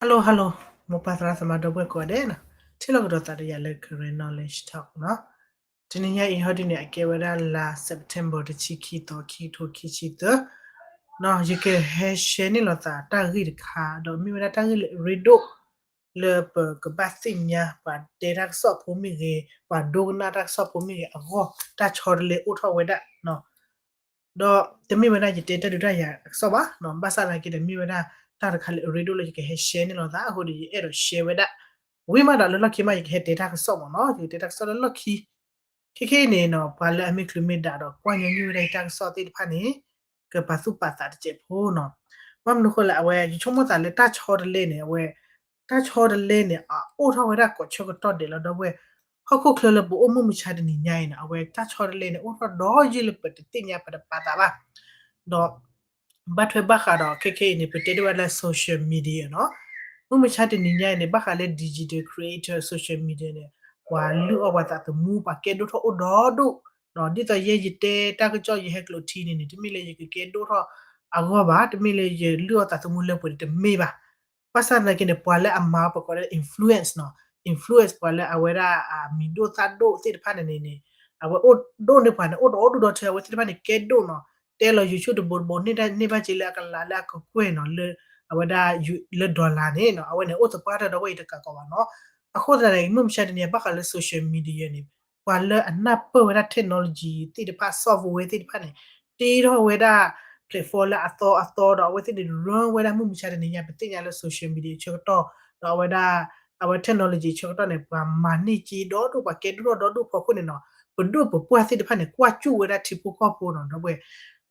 Hello hello, မိၢ်ပၢ်သရၣ်သမါဒီပုၢ်ဝဲၢ်ကိးဂၤဒဲးနီၤ, ထံၣ်လိာ်ကဒီးသးဒီးယၤလၢ Karen Knowledge Talk နီၤ. တနံၤညါအံၤဟီဒုန့ၣ် အကဲဝဲဒၣ်လါ September တဆံခံသီ ခံကထိခံဆံသၢ နီၤ. ယကဟဲ share န့ၢ်လိာ်သးတၢ်ဂ့ၢ်တခါ ဒီးမ့ၢ်ဝဲဒၣ်တၢ်ဂ့ၢ်လၢအရ့ဒိၣ် လၢပကဘၣ်သ့ၣ်ညါ ပှၤတဲတၢ်ကစီၣ်ဖိမ့ၢ်ဂ့ၤ, ပှၤဒိကနၣ်တၢ်ကစီၣ်ဖိမ့ၢ်ဂ့ၤအဂီၢ် တၢ်ဆီတလဲအိၣ်ထီၣ်ဝဲဒၣ်နီၤ. ဒီးတမ့ၢ်ဝဲဒၣ်ယတဲတၢ်ဒုးတၢ်ယၤအကစီၣ်ဘၣ်နီၤ, ဘၣ်ဆၣ်သနာ်က့ဒီး မ့ၢ်ဝဲဒၣ်တၢ်တခါလၢအရ့ဒိၣ်လၢယကဟဲ share န့ၢ်လိာ်သးအဃိဒီး ယအဲၣ်ဒိး share ဝဲဒၣ်. ဝံၤမးဒီးလၢလီၢ်ခံမး ယကဟဲတဲတၢ်ကစီၣ်မ့ၢ်နီၤ, ယကတဲတၢ်ကစီၣ်လၢလီၢ်ခံ ခဲခဲအံၤန့ၣ်နီၤ, ပှၤလၢအမ့ၢ်ချုးမ့ၢ်ဒၣ်ဒီးကွၢ်ညီနုၢ်ဝဲဒၣ်ယတၢ်ကစီၣ်သ့ၣ်တဖၣ်န့ၣ် ကပာ်သူၣ်ပာ်သးတစဲးဖိနီၤ. ဘၣ်မနုၤဃိလဲၣ် အဝဲ ယဆိကမိၣ်သးလၢတၢ်ဆီတလဲန့ၣ် အဝဲ တၢ်ဆီတလဲန့ၣ် အအိၣ်ထီၣ်ဝဲဒၣ်ကိးဆၢကတီၢ်ဒဲးလီၤ ဒီပုၢ်ဝဲၢ်. ဟီၣ်ခိၣ်ချၢလၢပအိၣ်မုၢ်မဆါတနံၤညါအံၤန့ၣ် အဝဲတၢ်ဆီတလဲန့ၣ် အိၣ်ထီၣ်ဒီးယုၢ်လၢပတသ့ၣ်ညါပတပာ်သးဘၣ်. ဒီး ဘၣ်ထွဲဘၣ်ဃးဒီးခဲခဲအံၤန့ၣ် ပတဲဒၣ်ဝဲဒၣ်လၢ social media နီၤ. မုၢ်မဆါတနံၤညါအံၤန့ၣ် ဘၣ်ဃးလၢ digital creator social media န့ၣ် ပှၤလုၢ်အီၣ်ပှၤသးသမူ ပှၤကဲဒိၣ်ထီၣ်အိၣ်ဒီဒူၣ်နီၤ. ဒ်သိးယဲယတဲတၢ်ကစီၣ် ယဟဲကျိးထံန့ၣ်န့ၣ် တမ့ၢ်လၢယကကဲဒိၣ်ထီၣ်အဂီၢ်ဘၣ်, တမ့ၢ်လၢယလုၢ်အီၣ်သးသမူလၢပှဲၤန့ၣ် တမ့ၢ်ဘၣ်. ဘၣ်ဆၣ်သနာ်က့န့ၣ် ပှၤလၢအမၤပကိးလၢ influence နီၤ, influence ပှၤလၢအဝဲဒၣ်အမံၤဒိၣ်သၣ်ဒိၣ်သ့ၣ်တဖၣ်န့ၣ်န့ၣ် အဝဲအိၣ်ဒိၣ်န့ၢ်ပှၤန့ၣ် အိၣ်ဒီဒူၣ်ဒီထၢ အဝဲသ့ၣ်တဖၣ်န့ၣ် ကဲဒိၣ်နီၤ. တဲလီၤ YouTube တဘိတဘိ န့ၢ်ဘၣ်က့ၤလၢအကလးလၢအကကွဲၢ်နီၤ လၢ အဝဲဒၣ် လၢ dollar န့ၣ်နီၤ, အဝဲန့ၣ်အိၣ်သပှၢ်တၢၢ်ဒီးဝဲအံၤတကးကီးဘၣ်နီၤ. အဃိသတးန့ၣ် မုၢ်မဆါတနံၤညါ ဘၣ်ဃးလၢ social media န့ၣ် ပှၤလၢအနၢ်ပၢၢ်ဝဲဒၣ် technology သ့ၣ်တဖၣ် software သ့ၣ်တဖၣ်န့ၣ် တ့ထီၣ်ဝဲဒၣ် platform လၢအသီအသီဒီး အဝဲသ့ၣ်န့ၣ် run ဝဲဒၣ် မုၢ်မဆါတနံၤညါ ပသ့ၣ်ညါလၢ social media ဆၢကတီၢ် ဒီးအဝဲဒၣ် အဝဲ technology ဆၢကတီၢ်န့ၣ် ပှၤမၤန့ၢ်က့ၤဒီဒူၣ် ပှၤကဲဒိၣ်ထီၣ်ဒီဒူၣ်ဖီခိၣ်န့ၣ်နီၤ, ပဒိၣ်ပပှၢ်သ့ၣ်တဖၣ်န့ၣ် ကွၢ်စူၣ်ဝဲဒၣ်ထံဖိကီၢ်ဖိနီၤ ဒီပုၢ်ဝဲၢ်.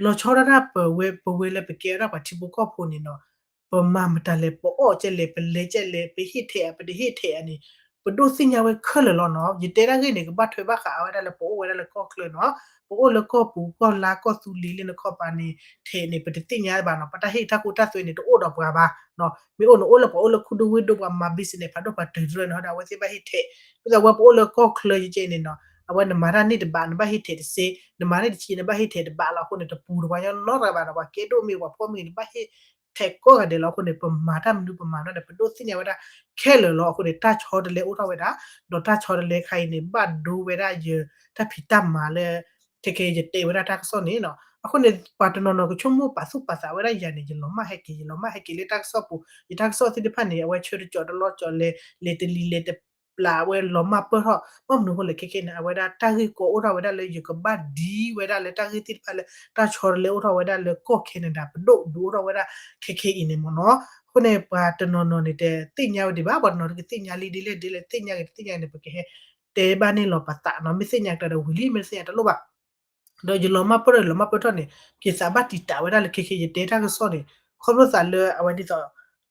လီၤဆီဒၣ်တၢ်ပဝဲ ပဝဲလၢပကဲဝဲဒၣ်ပှၤထံဖိကီၢ်ဖိန့ၣ်နီၤ ပမၤမတၤလဲၣ် ပအီၣ်ကဲလဲၣ် ပလဲၤကဲလဲၣ် ပဟ့ၣ်ထဲးဧါ ပတဟ့ၣ်ထဲးဧါန့ၣ် ပဒိၣ်သ့ၣ်ညါဝဲခဲလၢာ်လီၤနီၤ. ယတဲတၢ်ဂ့ၢ်န့ၣ် ကဘၣ်ထွဲဘၣ်ဃးအဝဲဒၣ်လၢပအိၣ်ဝဲဒၣ်လၢကီၢ်ချၢနီၤ, ပအိၣ်လၢကီၢ်ပူၤကီၢ်လါကီၢ်သူလ့ၤလၢနခီပၤန့ၣ် ထဲးန့ၣ် ပတသ့ၣ်ညါဘၣ်နီၤ. ပတၢ်ဟ့ၣ်တၢ်ကူတၢ်သွဲန့ၣ် တအိၣ်ဒီးပှၤဘၣ်နီၤ. မ့ၢ်အိၣ်န့ၣ် အိၣ်လၢပှၤအိၣ်လၢခူဒိၣ်ဝ့ၢ်ဒိၣ် ပှၤမၤ business ဖးဒိၣ်ဖးတုၤတရၢန့ၣ် ဟီဒီး အဝဲသ့ၣ်ဘၣ်ဟ့ၣ်ထဲး. ဒ်သိးဝဲပအိၣ်လၢကီၢ်ချၢယကဲန့ၣ်နီၤ, အဝဲနမၤတၢ်န့ၢ်တဘး နဘၣ်ဟ့ၣ်ထဲးတစ့, နမၤန့ၢ်တဆံ နဘၣ်ဟ့ၣ်ထဲးတဘးလီၤ. အဃိန့ၣ် တပူၤတပှၤညီနီတဂၤဘၣ်နီၤ, ပှၤကဲဒိၣ်မ့ၢ်ပှၤဖှီၣ်မ့ၢ်ဂ့ၤ နဘၣ်ဟ့ၣ်ထဲးကိးဂၤဒဲးလီၤ. အဃိန့ၣ် ပမၤတၢ်မနုၤပမၤတၢ်န့ၣ် ပဒိၣ်သ့ၣ်ညါဝဲဒၣ်ခဲလၢာ်လီၤ. အဃိန့ၣ် တၢ်ဆီတလဲအိၣ်ထီၣ်ဝဲဒၣ်, ဒီးတၢ်ဆီတလဲခါအံၤန့ၣ် ဘၣ်ဒိဝဲဒၣ်ယတၢ်ဖံးတၢ်မၤလၢ ခဲခဲယတဲဝဲဒၣ်တၢ်ကစီၣ်န့ၣ်နီၤ. အဃိန့ၣ် ပှၤတနီၤနီၤကဆိကမိၣ်ပာ်သူၣ်ပာ်သးဝဲဒၣ်ယၤန့ၣ် ယလီၤမၢ်ဟဲက့ၤ ယလီၤမၢ်ဟဲက့ၤလၢတၢ်ကစီၣ်ပူၤ, ယတၢ်ကစီၣ်သ့ၣ်တဖၣ်န့ၣ် အဝဲဆၢတကၠီတလီၢ်ကၠီလဲၤ လဲၤတလံၤလဲၤတပျၢ် အဝဲလီၤမၢ်ပၢၢ်ထီၣ်. ဘၣ်မနုၤအဃိလဲၣ် ခဲခဲန့ၣ် အဝဲဒၣ်တၢ်ဂ့ၢ်ကီအိၣ်ထီၣ်ဝဲဒၣ်လၢ ယကဘၣ်ဒံဝဲဒၣ်လၢတၢ်ဂ့ၢ်သ့ၣ်တဖၣ်လၢ တၢ်ဆီတလဲအိၣ်ထီၣ်ဝဲဒၣ်လၢကီၢ် Canada ပဒိၣ်ဒုးအိၣ်ထီၣ်ဝဲဒၣ်ခဲခဲအံၤန့ၣ်မ့ၢ်နီၤ. အဃိန့ၣ် ပှၤတနီၤနီၤန့ၣ် တသ့ၣ်ညါဝဲဒံးဘၣ်, ပှၤတနီၤကသ့ၣ်ညါလံဒ်လဲၣ်ဒ်လဲၣ် သ့ၣ်ညါဂ့ၤတသ့ၣ်ညါဂ့ၤန့ၣ် ပကဟဲတဲဘၣ်န့ၣ်လီၤပသးနီၤ. မ့ၢ်သ့ၣ်ညါကတၢၢ်ဒီးဝံၤလံ, မ့ၢ်တသ့ၣ်ညါတလိၣ်ဘၣ်. ဒီးယလီၤမၢ်ပၢၢ်ထီၣ် ယလီၤမၢ်ပၢၢ်ထီၣ်န့ၣ် က့ၤသးဘၣ်တံာ်တာ်ဝဲဒၣ်လၢခဲခဲ ယတဲတၢ်ကစီၣ်န့ၣ် ခီဖျိသးလၢအဝဲဒ်သိး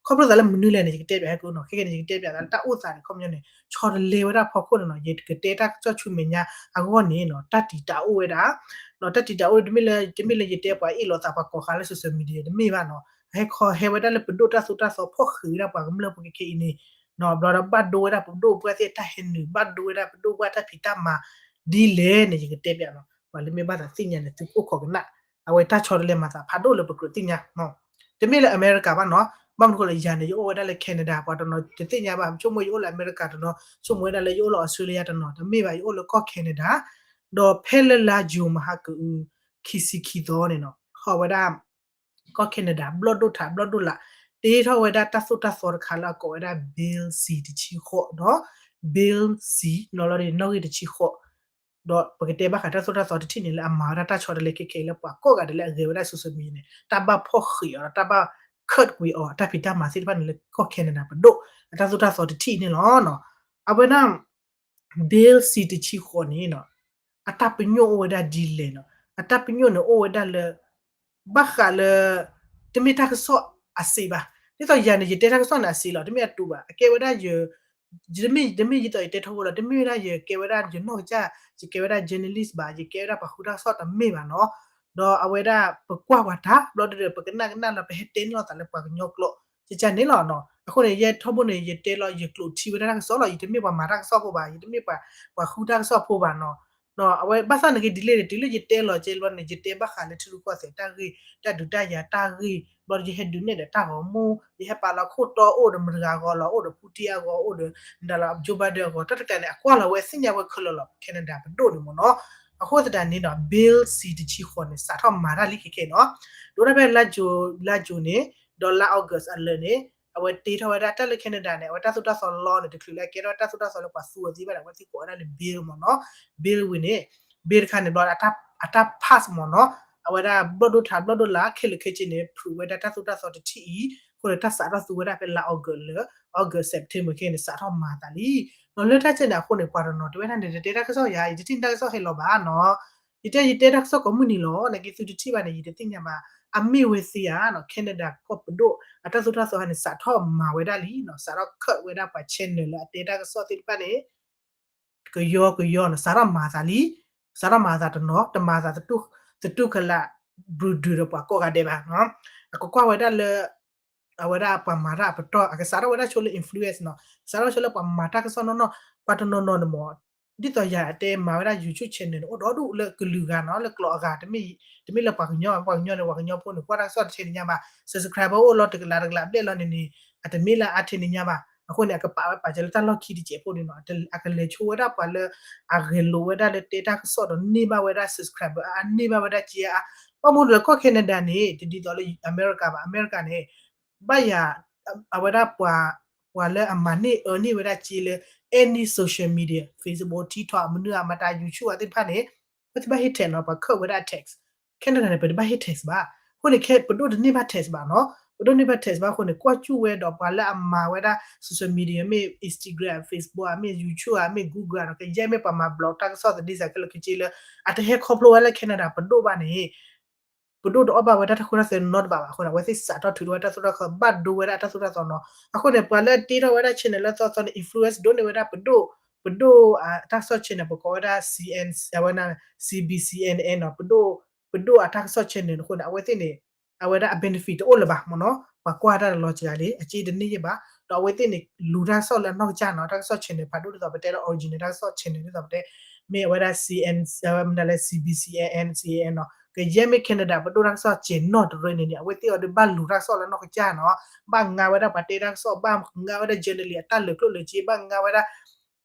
ခီဖျိသးလၢမနုၤလဲၣ်န့ၣ် ယကတဲပၠးဟဲကနီၤ. ခဲခဲန့ၣ် ယကတဲပၠးသးလၢတၢ်အိၣ်သးန့ၣ် ခီပညီန့ၣ် ဆီတလဲဝဲဒၣ်ဖီခိၣ်န့ၣ်နီၤ. ယကတဲတၢ်ကစီၣ်ဆူမဲာ်ညါအဂီၢ်န့ၣ်နီၤ တၢ်တံာ်တာ်အိၣ်ဝဲဒၣ် တၢ်တံာ်တာ်အိၣ် တမ့ၢ်လၢ တမ့ၢ်လၢယတဲပှၤအ့ၣ်လိာ်သးပှၤကိးဃာ်လၢ social media တမ့ၢ်ဘၣ်နီၤ. အဟဲခီဟဲဝဲဒၣ်လၢပဒိၣ်တၢ်သိၣ်တၢ်သီ ဖီၣ်ဃံးဝဲဒၣ်ပှၤကမျၢၢ်ဖိခဲခဲအံၤန့ၣ်နီၤ. ဘျီဒီးဘၣ်ဒိဝဲဒၣ်ပဒိၣ်ပှၢ်သ့ၣ်တၢ်ဟဲနုာ် ဘၣ်ဒိဝဲဒၣ်ပဒိၣ်ပှၢ်တၢ်ဖံးတၢ်မၤဒ်လဲၣ်န့ၣ် ယကတဲပၠးနီၤ. ပှၤလၢမ့ၢ်ဘၣ်သးသ့ၣ်ညါန့ၣ် သုကအိၣ်ခိးကနၣ် အဝဲတၢ်ဆီတလဲမၤသးဖးဒိၣ်လၢပကြၢးသ့ၣ်ညါ တမ့ၢ်လၢအမဲရကၤဘၣ်နီၤ. ဘၣ်မနုၤဃိလၢယၤန့ၣ် ယအိၣ်ဝဲဒၣ်လၢ Canada ပှၤတနီၤတသ့ၣ်ညါဘၣ် ဆိကမိၣ်ယအိၣ်လၢအမဲရကၤတနီၤ ဆိကမိၣ်ဝဲဒၣ်လၢယအိၣ်လၢ Australia တနီၤ တမ့ၢ်ဘၣ် ယအိၣ်လၢကီၢ် Canada. ဒီးဖဲလၢလါယူၤမဟါကအု ခံဆံခံသီန့ၣ်နီၤ ဟီဝဲဒၣ် ကီၢ် Canada ဘျီၣ်ဒိၣ်ထးဘျီၣ်ဒိၣ်လာ် တ့ထီၣ်ဝဲဒၣ်တၢ်သိၣ်တၢ်သီတခါလၢအကိးဝဲဒၣ် Bill C တဆံဃိးနီၤ Bill C နီၤလီၤ နီၣ်ဂံၢ်တဆံဃိး ဒီးပကတဲဘၣ်ဃးတၢ်သိၣ်တၢ်သီတထံၣ်န့ၣ် လၢအမၤဝဲဒၣ်တၢ်ဆီတလဲခဲခဲလၢပှၤကိးဂၤဒဲးလၢအဂဲၤဝဲဒၣ် social media န့ၣ် တၢ်ဘၣ်ဖီၣ်ဃံးအီၤ တၢ်ဘၣ်ခၢၣ်ကွံာ်အီၤ တၢ်ဖံးတၢ်မၤသ့ၣ်တဖၣ်န့ၣ်လၢကီၢ် Canada ပဒိၣ် အတၢ်သိၣ်တၢ်သီတထံၣ်န့ၣ်လီၤ. အဝဲဒၣ် Bill C တဆံဃိးန့ၣ်နီၤ အတၢ်ပညိၣ်အိၣ်ဝဲဒၣ်ဒ်လဲၣ်နီၤ အတၢ်ပညိၣ်န့ၣ်အိၣ်ဝဲဒၣ်လၢ ဘၣ်ဃးလၢ တမ့ၢ်တၢ်ကစီၣ်အစ့းဘၣ်. ဒ်သိးယၤန့ၣ် ယတဲတၢ်ကစီၣ်န့ၣ်အစ့းလီၤ တမ့ၢ်အတူာ်ဘၣ် အကဲဝဲဒၣ်ယ တမ့ၢ် တမ့ၢ်ဒ်သိးယတဲထီဘိလီၤ တမ့ၢ်ဝဲဒၣ်ယကဲဝဲဒၣ်ယနီၢ်ကစၢ် ယကဲဝဲဒၣ် journalist ဘၣ် ယကဲဝဲဒၣ်ပှၤဃုတၢ်ကစီၣ်တမ့ၢ်ဘၣ်နီၤ. ဒီးအဝဲဒၣ်ပကွၢ်ပှၤတၢ်ဘျီဒီး ပကနၣ်ကနၣ်လီၤ ပဟဲတဲန့ၢ်လိာ်သးလၢပှၤကညီကျိာ် ကကန့ၣ်လီၤနီၤ. အဃိန့ၣ် ယဲထီဘိန့ၣ် ယတဲလီၤ ယကျိးထံဝဲဒၣ်တၢ်ကစီၣ်လီၤ ယတမ့ၢ်ပှၤမၤတၢ်ကစီၣ်ဖိဘၣ် ယတမ့ၢ်ပှၤ ပှၤဃုတၢ်ကစီၣ်ဖိဘၣ်နီၤ. အဝဲဘၣ်ဆၣ်နက့ၤ delay န့ၣ် တုၤလၢယတဲလီၤကဲဘျီန့ၣ် ယတဲဘၣ်ဃးလၢထံရူၢ်ကီၢ်သဲးတၢ်ဂ့ၢ် တၢ်ဒုးတၢ်ယၤတၢ်ဂ့ၢ် ဘျီယဟဲဒုးနဲၣ်ဒီးတၢ်ဂီၤမူ ယဟဲပာ်လီၤခိၣ်တီအိၣ်ဒီးမတၤဂၤဂီၤလီၤ အိၣ်ဒီး Putin အဂီၤ အိၣ်ဒီး Joe Biden အဂီၤ တၢ်တကးန့ၣ် အကွၢ်လီၤဝဲသ့ၣ်ညါဝဲခဲလၢာ်လီၤ Canada ပဒိၣ်န့ၣ်မ့ၢ်နီၤ. အဃိသတးန့ၣ်နီၤ bill C တဆံဃိးန့ၣ် စးထီၣ်မၤတၢ်လံခဲခဲနီၤ. ဒိၣ်ဒၣ်ဖဲလါ June လါ June န့ၣ် ဒီးလါ August အလၢာ်န့ၣ် အဝဲတ့ထီၣ်ဝဲဒၣ်တၢ်လၢ Canada န့ၣ် အဝဲတၢ်သိၣ်တၢ်သီလီန့ၣ် တချုးလၢအကဲထီၣ်တၢ်သိၣ်တၢ်သီလၢပှၤသူအီၤသ့ဘၣ်ဒီး အဝဲသ့ၣ်ကိးဝဲဒၣ်လၢ bill မ့ၢ်နီၤ. bill ဝံၤန့ၣ် bill တခါန့ၣ်ဘျီ အတၢ် pass မ့ၢ်နီၤ. အဝဲဒၣ်ဘျီၣ်ဒိၣ်ထးဘျီၣ်ဒိၣ်လၢခဲလၢာ်ခဲဆ့န့ၣ် prove ဝဲဒၣ်တၢ်သိၣ်တၢ်သီတထံၣ်အံၤ အဃိန့ၣ် တၢ်စးထီၣ်သူဝဲဒၣ်ဖဲလါ August လၢ August September ခဲန့ၣ် စးထီၣ်မၤသးလံ. ဒီးလၢတၢ်စဲန့ၣ်အဃိန့ၣ် ပှၤတနီၤတဲဝဲဒၣ်န့ၣ် တတဲတၢ်ကစီၣ်ယၤ ယတထံၣ်တၢ်ကစီၣ်ဟဲလီၤဘၣ်နီၤ. ယတဲယတဲတၢ်ကစီၣ်ကိးမုၢ်နံၤလီၤ နာ်က့သုတထံၣ်ဘၣ်န့ၣ် ယတသ့ၣ်ညါဘၣ်. အမ့ၢ်ဝဲသ့ဧါနီၤ Canada ကီၢ်ပဒိၣ် အတၢ်သိၣ်တၢ်သီခါန့ၣ် စးထီၣ်မၤဝဲဒၣ်လံနီၤ. စးထီၣ် cut ဝဲဒၣ်ပှၤ channel လၢအတဲတၢ်ကစီၣ်သ့ၣ်တဖၣ်န့ၣ် ကယီကယီနီၤ စးထီၣ်မၤသးလံ. စးထီၣ်မၤသးတနီၤ တမၤသး သတူၢ်ကလာ် ဘြူၤဒုးဒီးပှၤကိးဂၤဒဲးဘၣ်နီၤ. အကကွၢ်ဝဲဒၣ်လၢ အဝဲဒၣ်ပှၤမၤတၢ်အပတီၢ် အကစးထီၣ်ဝဲဒၣ်ဆိလၢ influence နီၤ. ကစးထီၣ်ဆိလၢပှၤမၤတၢ်ကစီၣ်နီၢ်နီၢ် ပှၤတနီၤနီၤန့ၣ်မ့ၢ် ဒ်သိးယၤအတဲမၤဝဲဒၣ် YouTube channel န့ၣ် အိၣ်ဒီဒူၣ်လၢကလုာ်ဂၤနီၤ လၢကျိာ်အဂၤ တမ့ၢ်လၢပှၤကညီ ပှၤကညီန့ၣ် ပှၤကညီဖိန့ၣ် ကွၢ်တၢ်ကစီၣ်တထဲန့ၣ်ညါဘၣ် subscriber အိၣ်လီၤတကလးတကလးဘျဲၣ်လီၤန့ၣ်န့ၣ် အတမ့ၢ်လၢအါထဲန့ၣ်ညါဘၣ်. အဃိန့ၣ် အကပာ်ဝဲပာ်စၢၤလၢတၢ်လီၢ်ခံတစဲးဖိန့ၣ်နီၤ အကလဲၤဆိဝဲဒၣ်ပှၤလၢ အဂဲၤလိာ်ဝဲဒၣ်လၢတဲတၢ်ကစီၣ်ဒီးန့ၢ်ဘၣ်ဝဲဒၣ် subscriber အါ န့ၢ်ဘၣ်ဝဲဒၣ်စ့အါ ဘၣ်မနုၤလၢကီၢ် Canada န့ၣ် တဒ်သိးလၢ America ဘၣ် America န့ၣ် ဘၣ်ယၤ အဝဲဒၣ်ပှၤ ပှၤလၢအမၤန့ၢ်အၢန့ၢ်ဝဲဒၣ်စ့လၢ any social media Facebook TikTok မနုၤအမၤတၢ် YouTube အသ့ၣ်တဖၣ်န့ၣ် ပတဘၣ်ဟ့ၣ် tax နီၤ ပှၤ cut ဝဲဒၣ် tax. Canada န့ၣ် ပတဘၣ်ဟ့ၣ် tax ဘၣ်. အဃိန့ၣ် ခဲပဒိၣ်တန့ၢ်ဘၣ် tax ဘၣ်နီၤ ပဒိၣ်န့ၢ်ဘၣ် tax ဘၣ်အဃိန့ၣ် ကွၢ်စူၣ်ဝဲဒီးပှၤလၢအမၤဝဲဒၣ် social media မ့ၢ် Instagram Facebook မ့ၢ် YouTube မ့ၢ် Google နီၤ ကယဲၢ်မ့ၢ်ပှၤမၤ blog တၢ်ကစီၣ်သဒံစးခဲလၢာ်ခဲဆ့လၢ အတဟဲခီဖျိဝဲလၢ Canada ပဒိၣ်ဘၣ်န့ၣ် ပဒိၣ်တအီၣ်ဘၣ်ဝဲဒၣ်တၢ်ဃူတၢ်သုးနီတဘ့ၣ်ဘၣ်အဃိန့ၣ် အဝဲသ့ၣ်စးထီၣ်ထုးထီၣ်ဝဲတၢ်သိၣ်တၢ်သီ ဘၣ်ဒိဝဲဒၣ်တၢ်သိၣ်တၢ်သီနီၤ. အဃိန့ၣ် ပှၤလၢအတ့ထီၣ်ဝဲဒၣ် channel လၢသီသီန့ၣ် influence ဒိၣ်န့ၢ်ဝဲဒၣ်ပဒိၣ် ပဒိၣ်အတၢ်ကစီၣ် channel ပကိးဝဲဒၣ် C N အဝဲ C B C N N နီၤ ပဒိၣ် ပဒိၣ်အတၢ်ကစီၣ် channel အဃိန့ၣ် အဝဲသ့ၣ်န့ၣ် အဝဲဒၣ်အ benefit တအိၣ်လၢၤဘၣ်မ့ၢ်နီၤ ပှၤကွၢ်တၢ်တလီၤစှၤလံ အစ့တန့ၢ်ယဲၢ်ဘၣ် ဒီးအဝဲသ့ၣ်န့ၣ် လူၤတၢ်ကစီၣ်လၢအနီၢ်ကစၢ်နီၤ တၢ်ကစီၣ် channel ဖးဒိၣ်ဒ်သိးပတဲလၢ original တၢ်ကစီၣ် channel ဒ်သိးပတဲ မ့ၢ်အဝဲဒၣ် C N ဝဲမနုၤလဲၣ် C B C N N C N N နီၤ ကယဲၢ်မ့ၢ် Canada ပဒိၣ်တၢ်ကစီၣ်စဲးနီၣ်တရၢန့ၣ်န့ၣ် အဝဲသ့ၣ်အီၤဒီးဘၣ်လူၤတၢ်ကစီၣ်လၢနီၢ်ကစၢ်နီၤ ဘၣ်ငါဝဲဒၣ်ပှၤတဲတၢ်ကစီၣ် ဘၣ်ငါဝဲဒၣ် journalist အတၢ်လၢာ်ကျိၣ်လၢာ်စ့ ဘၣ်ငါဝဲဒၣ်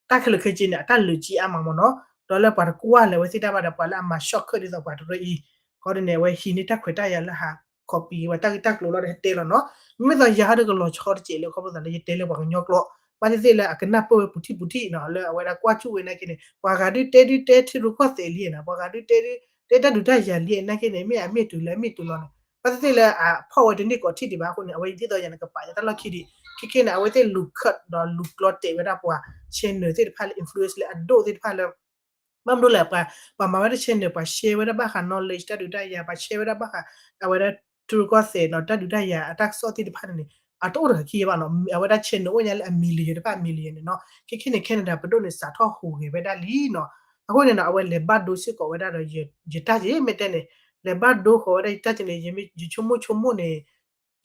တၢ်ခဲလၢာ်ခဲဆ့န့ၣ် အတၢ်လၢာ်စ့အါမးမ့ၢ်နီၤ ဒီးလၢပှၤတကွၢ်လၢၤဝဲသ့ၣ်တၢ်ဘၣ်ဒီး ပှၤလၢအမၤ shortcut ဒ်သိးပှၤတရၢအံၤ ခီဒ်န့ၣ် အဝဲဟံးန့ၢ်တၢ်ခွဲးတၢ်ယာ်လၢဟး copy ဝဲတၢ်ဂ့ၢ်တၢ်ကျိၤလီၤဒီးဟဲတဲလီၤနီၤ မ့မ့ၢ်သိးယၤဟီဒီးကလီၤဆီတစဲးလၢ ခီဖျိသးလၢယတဲလၢပှၤကညီကျိာ် ဘၣ်သ့ၣ်သ့ၣ်လၢအကနၢ်ပၢၢ်ဝဲပူၤထံၣ်ပူၤထံၣ်နီၤ လၢအဝဲဒၣ်ကွၢ်စူၣ်ဝဲနာ်က့န့ၣ် ပှၤဂၤဒုးတဲဒုးတဲထံရူၢ်ကီၢ်သဲးလံနီၤ ပှၤဂၤဒုးတဲဒုးတဲတၢ်ဒုးတၢ်ယၤလံနာ်က့န့ၣ် မ့ၢ်အမ့ၢ်တုၤလၢအမ့ၢ်တုၤလီၤန့ၣ် ဘၣ်သ့ၣ်သ့ၣ်လၢအဖီၣ်ဝဲတန့ၢ်ကိးထံၣ်ဒံးဘၣ်အဃိန့ၣ် အဝဲဒ်သိးယၤန့ၣ် ကပာ်ယတၢ်လီၢ်ခံဒံး ခဲခဲန့ၣ် အဝဲသ့ၣ်လူၤ cut ဒီးလူၤကျီတဲာ်ဝဲဒၣ်ပှၤ channel သ့ၣ်တဖၣ်လၢ influence လၢအဒိၣ်သ့ၣ်တဖၣ်လၢ ဘၣ်မနုၤလဲၣ် ပှၤမၤဝဲဒၣ် channel ပှၤ share ဝဲဒၣ်ဘၣ်ဃး knowledge တၢ်ဒုးတၢ်ယၤ ပှၤ share ဝဲဒၣ်ဘၣ်ဃး အဝဲဒၣ်ထံရူၢ်ကီၢ်သဲးနီၤ တၢ်ဒုးတၢ်ယၤအတၢ်ကစီၣ်သ့ၣ်တဖၣ်န့ၣ်န့ၣ် အတအိၣ်တဂၤခံဘၣ်နီၤ အဝဲဒၣ် channel အိၣ်ညါလၢအ million တဖၣ် million န့ၣ်နီၤ ခဲခဲန့ၣ် Canada ပဒိၣ်န့ၣ် စးထီၣ်ဟူးဂဲၤဝဲဒၣ်လံနီၤ အဃိန့ၣ်နီၤ အဝဲလဲၤဘၣ်ဒိစ့ၢ်ကီးဝဲဒၣ်ဒီး ယတၢ်က့ၤမ့ၢ်တဲန့ၣ် လဲၤဘၣ်ဒိဃီၤဝဲဒၣ်ယတၢ်က့ၤန့ၣ် ယဆိကမိၣ်ဆိကမိၣ်န့ၣ်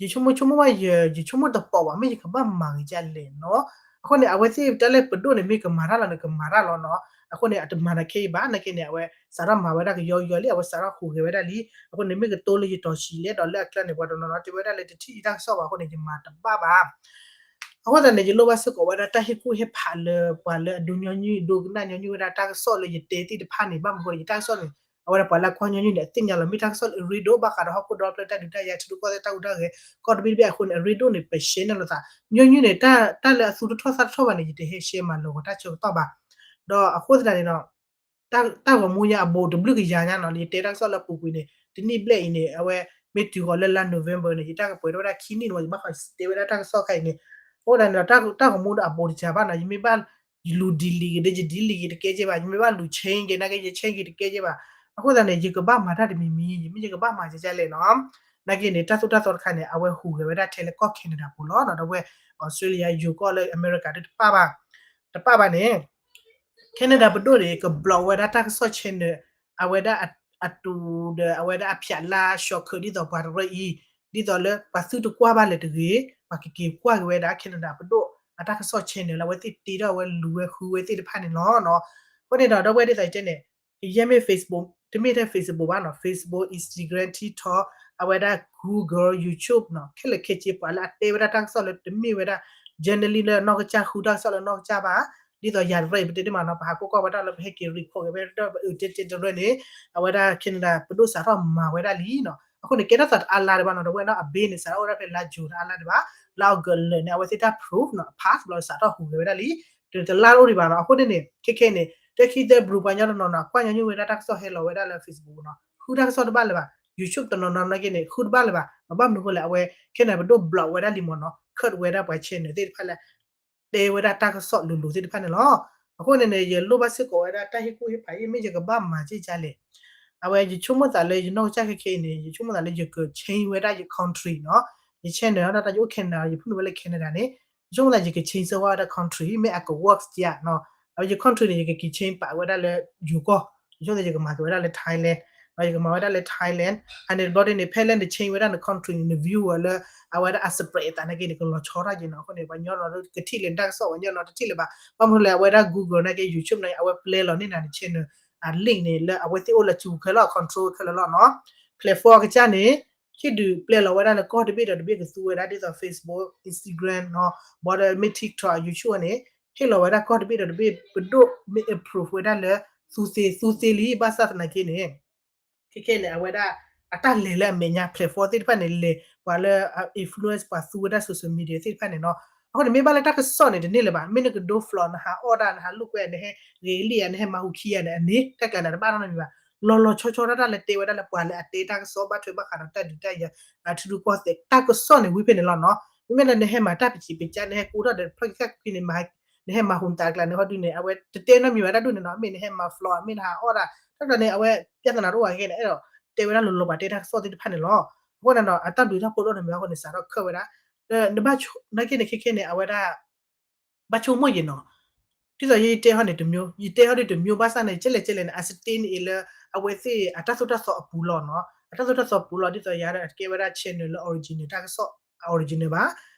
ယဆိကမိၣ်ဆိကမိၣ်ဘၣ်ယ ယဆိကမိၣ်တပိာ်ဘၣ် မ့ၢ်ယကဘၣ်မၤဂ့ၤဒ်လဲၣ်နီၤ အဃိန့ၣ် အဝဲသ့ၣ်တၢ်လၢပဒိၣ်န့ၣ် မ့ၢ်ကမၤတၢ်လီၤန့ၣ် ကမၤတၢ်လီၤနီၤ အဃိန့ၣ် အတမၤနၤခဲအံၤဘၣ် နာ်က့န့ၣ် အဝဲစးထီၣ်မၤဝဲဒၣ်ကယီကယီလံ အဝဲစးထီၣ်ဟူးဂဲၤဝဲဒၣ်လံ အဃိန့ၣ် မ့ၢ်ကတိၤလၢယတီၤဆံးလဲၣ်ဒီးလၢအကျါန့ၣ် ပှၤတနီၤနီၤတဲဝဲဒၣ်လၢတထံၣ်ယတၢ်ကစီၣ်ဘၣ်အဃိန့ၣ် ယမၤတဘၣ်ဘၣ် အဃိသတးန့ၣ် ယလိၣ်ဘၣ်စ့ၢ်ကီးဝဲဒၣ်တၢ်ဟ့ၣ်ကူၣ်ဟ့ၣ်ဖးလၢပှၤလၢအဒိညီနုၢ် ဒိကနၣ်ညီနုၢ်ဝဲဒၣ်တၢ်ကစီၣ်လၢယတဲသ့ၣ်တဖၣ်န့ၣ် ဘၣ်မနုၤအဃိန့ၣ် ယတၢ်ကစီၣ်န့ၣ် အဝဲဒၣ်ပှၤလၢကွၢ်ညီနုၢ်န့ၣ် အသ့ၣ်ညါလီၤ မ့ၢ်တၢ်ကစီၣ်လၢအရ့ဒိၣ် ဘၣ်ဃးဒီးဟီၣ်ခိၣ်ဒီဖျၢၣ်တၢ်ဒုးတၢ်ယၤ ထံရူၢ်ကီၢ်သဲးတၢ်ဟူးတၢ်ဂဲၤ ကီၢ်တဘ့ၣ်တဘ့ၣ်အဃိန့ၣ် အရ့ဒိၣ်န့ၣ် ပ share န့ၢ်လိာ်သး ညီနုၢ်န့ၣ် တၢ်လၢအသူတထီၣ်သၣ်တထီၣ်ဘၣ်န့ၣ် ယတဟဲ share မၤလၢာ်ဂီၤတၢ်ဆၢကတီၢ်ဘၣ် ဒီးအဃိသတးန့ၣ်ဒီး တၢ်ဂီၤမူညါအဘူးတဘျုးကယၤညါနီၤ ယတဲတၢ်ကစီၣ်လၢအပူၤကွံာ်န့ၣ် တနံၣ်ဘျဲၣ်အံၤန့ၣ် အဝဲမ့ၢ်တုၤဃီၤလၢလါ November န့ၣ် ယတၢ်ကပှဲၤထီၣ်ဝဲဒၣ်ခံနံၣ်န့ၣ် ယဘၣ်ဃးတဲဝဲဒၣ်တၢ်ကစီၣ်ခါအံၤန့ၣ် အဃိသတးန့ၣ်ဒီး တၢ်ဂီၤမူဒီးအဘူးတစှၤဘၣ်နီၤ ယမ့ၢ်ဘၣ် ယလူၤ delete က့ၤဒီး ယ delete က့ၤတကဲကဲဘၣ် ယမ့ၢ်ဘၣ်လူၤ change က့ၤ နာ်က့ ယ change က့ၤတကဲကဲဘၣ် အဃိသတးန့ၣ် ယကဘၣ်မၤတၢ်တမံၤမံၤ ယမ့ၢ်ယကဘၣ်မၤကဲကဲလဲၣ်နီၤ နာ်က့န့ၣ် တၢ်သိၣ်တၢ်သီတခါန့ၣ် အဝဲဟူးဂဲၤဝဲဒၣ်ထဲလၢကီၢ် Canada ပူၤလီၤနီၤ ဒီးဝဲ Australia ယိၤကီၢ်လၢ America ဒုးတပၣ်ဘၣ် တပၣ်ဘၣ်န့ၣ် Canada ပဒိၣ်န့ၣ် က block ဝဲဒၣ်တၢ်ကစီၣ် channel အဝဲဒၣ်အတူးဒီး အဝဲဒၣ်အဖျးလါ shortcut ဒ်သိးပှၤတရၢအံၤ ဒ်သိးလၢပှၤသုတကွၢ်ဘၣ်လၢၤတဂ့ၤ ပှၤကက့ၤကွၢ်က့ၤဝဲဒၣ် Canada ပဒိၣ်အတၢ်ကစီၣ် channel လၢအဝဲသ့ၣ်တ့ထီၣ်ဝဲလူၤဝဲဃုဝဲသ့ၣ်တဖၣ်န့ၣ်လီၤ. အဃိန့ၣ်ဒီး ဒီပုၢ်ဝဲၢ်ဒ်သိးယတဲန့ၣ် ယဲမ့ၢ် Facebook တမ့ၢ်ထဲ Facebook ဘၣ်နီၤ, Facebook, Instagram, TikTok, အဝဲဒၣ် Google, YouTube နီၤ, ခဲလၢာ်ခဲဆ့ပှၤလၢအတဲဝဲဒၣ်တၢ်ကစီၣ်လၢတမ့ၢ်ဝဲဒၣ် journalist လၢနီၢ်ကစၢ် ဃုတၢ်ကစီၣ်လၢနီၢ်ကစၢ်ဘၣ်, ဒ်သိးယၤတရၢအံၤ ပတဲတ့ၢ်မးနီၤ, ပဟးကိးကွၢ်ဝဲဒၣ်လၢပဟဲက့ၤ record က့ၤဝဲဒၣ်ပအုးတဲတဲတရၢန့ၣ်, အဝဲဒၣ် Canada ပဒိၣ်စးထီၣ်မၤဝဲဒၣ်လံနီၤ, အဃိန့ၣ် ကဲထီၣ်သးတအါလါဒံးဘၣ်နီၤ, ဒီးဝဲနီၤ အဘ့ၣ်န့ၣ် စးထီၣ်အိၣ်ဒၣ်ဖဲလါ June တအါလါဒံးဘၣ်, လါ August လၢာ်န့ၣ် အဝဲသ့ၣ်တၢ် proof နီၤ အ pass ဘျီစးထီၣ်ဟူးဂဲၤဝဲဒၣ်လံ, တလါအိၣ်ဒံးဘၣ်နီၤ, အဃိန့ၣ်န့ၣ် ခဲခဲန့ၣ် တခံသၢဘြူၤ ပှၤကညီတနီၤနီၤ ကွၢ်ညီနုၢ်ဝဲဒၣ်တၢ်ကစီၣ်ဟဲလီၤဝဲဒၣ်လၢ Facebook နီၤ, ဃုတၢ်ကစီၣ်တဘၣ်လၢၤဘၣ်, YouTube တနီၤနီၤနာ်က့န့ၣ် ဃုတဘၣ်လၢၤဘၣ်, ဘၣ်မနုၤအဃိလဲၣ်, အဝဲ Canada ပဒိၣ် block ဝဲဒၣ်လံမ့ၢ်နီၤ, cut ဝဲဒၣ်ပှၤ channel သ့ၣ်တဖၣ်လၢ တဲဝဲဒၣ်တၢ်ကစီၣ်လိၤလိၤသ့ၣ်တဖၣ်န့ၣ်လီၤ. အဃိန့ၣ်န့ၣ် ယလိၣ်ဘၣ်စ့ၢ်ကီးဝဲဒၣ်တၢ်ဟ့ၣ်ကူၣ်ဟ့ၣ်ဖးအံၤ မ့ၢ်ယကဘၣ်မၤက့ၢ်ကါလဲၣ်. အဝဲယဆိကမိၣ်သးလၢယနီၢ်ကစၢ်ခဲခဲအံၤန့ၣ် ယဆိကမိၣ်သးလၢယက change ဝဲဒၣ်ယ country နီၤ, ယ channel ဒၣ်တၢ်ယအိၣ် Canada ယဖုၣ်န့ၢ်ဝဲလၢ Canada န့ၣ်, ယဆိကမိၣ်သးယက change စၢၤဝဲဒၣ် country မ့ၢ်အက work ကါနီၤ, အဝဲယ country န့ၣ် ယကက့ၤ change ပာ်ဝဲဒၣ်လၢယိၤကီၢ်, ယဆိကမိၣ်သးယကမၤက့ၤဝဲဒၣ်လၢ Thailand, ယကမၤဝဲဒၣ်လၢ Thailand, အန့ၣ်တဘျီဒ်န့ၣ် ဖဲလၢန change ဝဲဒၣ်န country န့ၣ် န viewer လၢ အဝဲဒၣ်အ spread အသးနာ်က့န့ၣ် ကလီၤဆီထီၣ်က့ၤနီၤ, အဃိန့ၣ် ပှၤကညီနီၤကထံၣ်လၢနတၢ်ကစီၣ် ပှၤကညီနီၤတထံၣ်လၢၤဘၣ်, ဘၣ်မနုၤလဲၣ် အဝဲဒၣ် Google နာ်က့ YouTube နာ်က့ အဝဲပျဲလီၤန့ၢ်နၤန channel အ link န့ၣ် လၢအဝဲသ့ၣ်အိၣ်လၢစုခဲလီၤ control ခဲလၢာ်လီၤနီၤ, platform အကစၢ်န့ၣ် ဟ့ၣ်ဒုးပျဲလီၤဝဲဒၣ်လၢကီၢ်တဘ့ၣ်ဒီးတဘ့ၣ်ကသူဝဲဒၣ် ဒ်သိး Facebook, Instagram နီၤ, ဘၣ်ဒီးမ့ၢ် TikTok, YouTube န့ၣ် ဟ့ၣ်လီၤဝဲဒၣ်ကီၢ်တဘ့ၣ်ဒီးတဘ့ၣ် ပဒိၣ်မ့ၢ် approve ဝဲဒၣ်လၢ သူသ့သူသ့လံ ဘၣ်ဆၣ်သနာ်က့န့ၣ် ခဲခဲန့ၣ် အဝဲဒၣ် အတၢ်လဲၤလၢအမဲာ်ညါ platform သ့ၣ်တဖၣ်န့ၣ် လဲၤပှၤလၢ influence ပှၤသူဝဲဒၣ် social media သ့ၣ်တဖၣ်န့ၣ်နီၤ, အဃိန့ၣ် မ့ၢ်ဘၣ်လၢတၢ်ကစီၣ်န့ၣ် တန့ၢ်လၢၤဘၣ်, မ့ၢ်နကဒိ flop နဟးအီၣ်ဒၣ် နဟးလိာ်ကွဲ နဟဲဂ့ၤလံဧါ နဟဲမၤဟူခံဂၤန့ၣ် အန့ၣ် တၢ်ကျးနၤတဘၣ်နီတမံၤဘၣ်, လီၤလီၤဆီဆီဒၣ်တၢ်လၢတဲဝဲဒၣ်လၢပှၤလၢအတဲတၢ်ကစီၣ် ဘၣ်ထွဲဘၣ်ဃးဒီးတၢ်ဒုးတၢ်ယၤ အထံရူၢ်ကီၢ်သဲး တၢ်ကစီၣ်န့ၣ် ဝံၤဖဲန့ၣ်လီၤနီၤ, မ့မ့ၢ်လၢနဟဲမၤတၢ်ပစံးပစၢ် နဟဲကူထီၣ်ဒီးဖျီၣ်က့ၤခၣ်က့ၤန့ၣ် နဟဲမၤဟူးနသးတကျးန့ၣ် ဟီဒုန့ၣ် အဝဲတတဲနီတမံၤဘၣ်တၢ်ဒ်န့ၣ်နီၤ, မ့ၢ်နဟဲမၤ flop မ့ၢ်နဟးအီၣ်ဒၣ် တၢ်ကျးန့ၣ် အဝဲ ပြဿနာ တအိၣ်ဘၣ်ခဲန့ၣ် အဲၣ်ဒိးတဲဝဲဒၣ်လီၤလီၤပှၤတဲတၢ်ကစီၣ်သ့ၣ်တဖၣ်န့ၣ်လီၤ, အဃိန့ၣ်ဒီး အတၢ်ဘျုးတၢ်ဖှိၣ်တအိၣ်နီတမံၤအဃိန့ၣ် စးထီၣ်ခၢၣ်ဝဲဒၣ်, ဒီးနဘၣ်ဆိ နာ်က့န့ၣ် ခဲခဲန့ၣ် အဝဲဒၣ် ဘၣ်ဆိကမိၣ်ယံၤနီၤ, ဒ်သိးယတဲဟီန့ၣ်တမျိုး ယတဲဟီဒ်တမျိုး ဘၣ်ဆၣ်န့ၣ် ကဲလဲၣ်ကဲလဲၣ်န့ၣ် အစတ့န့ၣ်အံၤလၢ အဝဲသ့ၣ်အတၢ်သိၣ်တၢ်သီအပူၤလီၤနီၤ, အတၢ်သိၣ်တၢ်သီပူၤလီၤ ဒ်သိးယၤဒီး အကဲဝဲဒၣ် channel လၢ original တၢ်ကစီၣ် original ဘၣ်,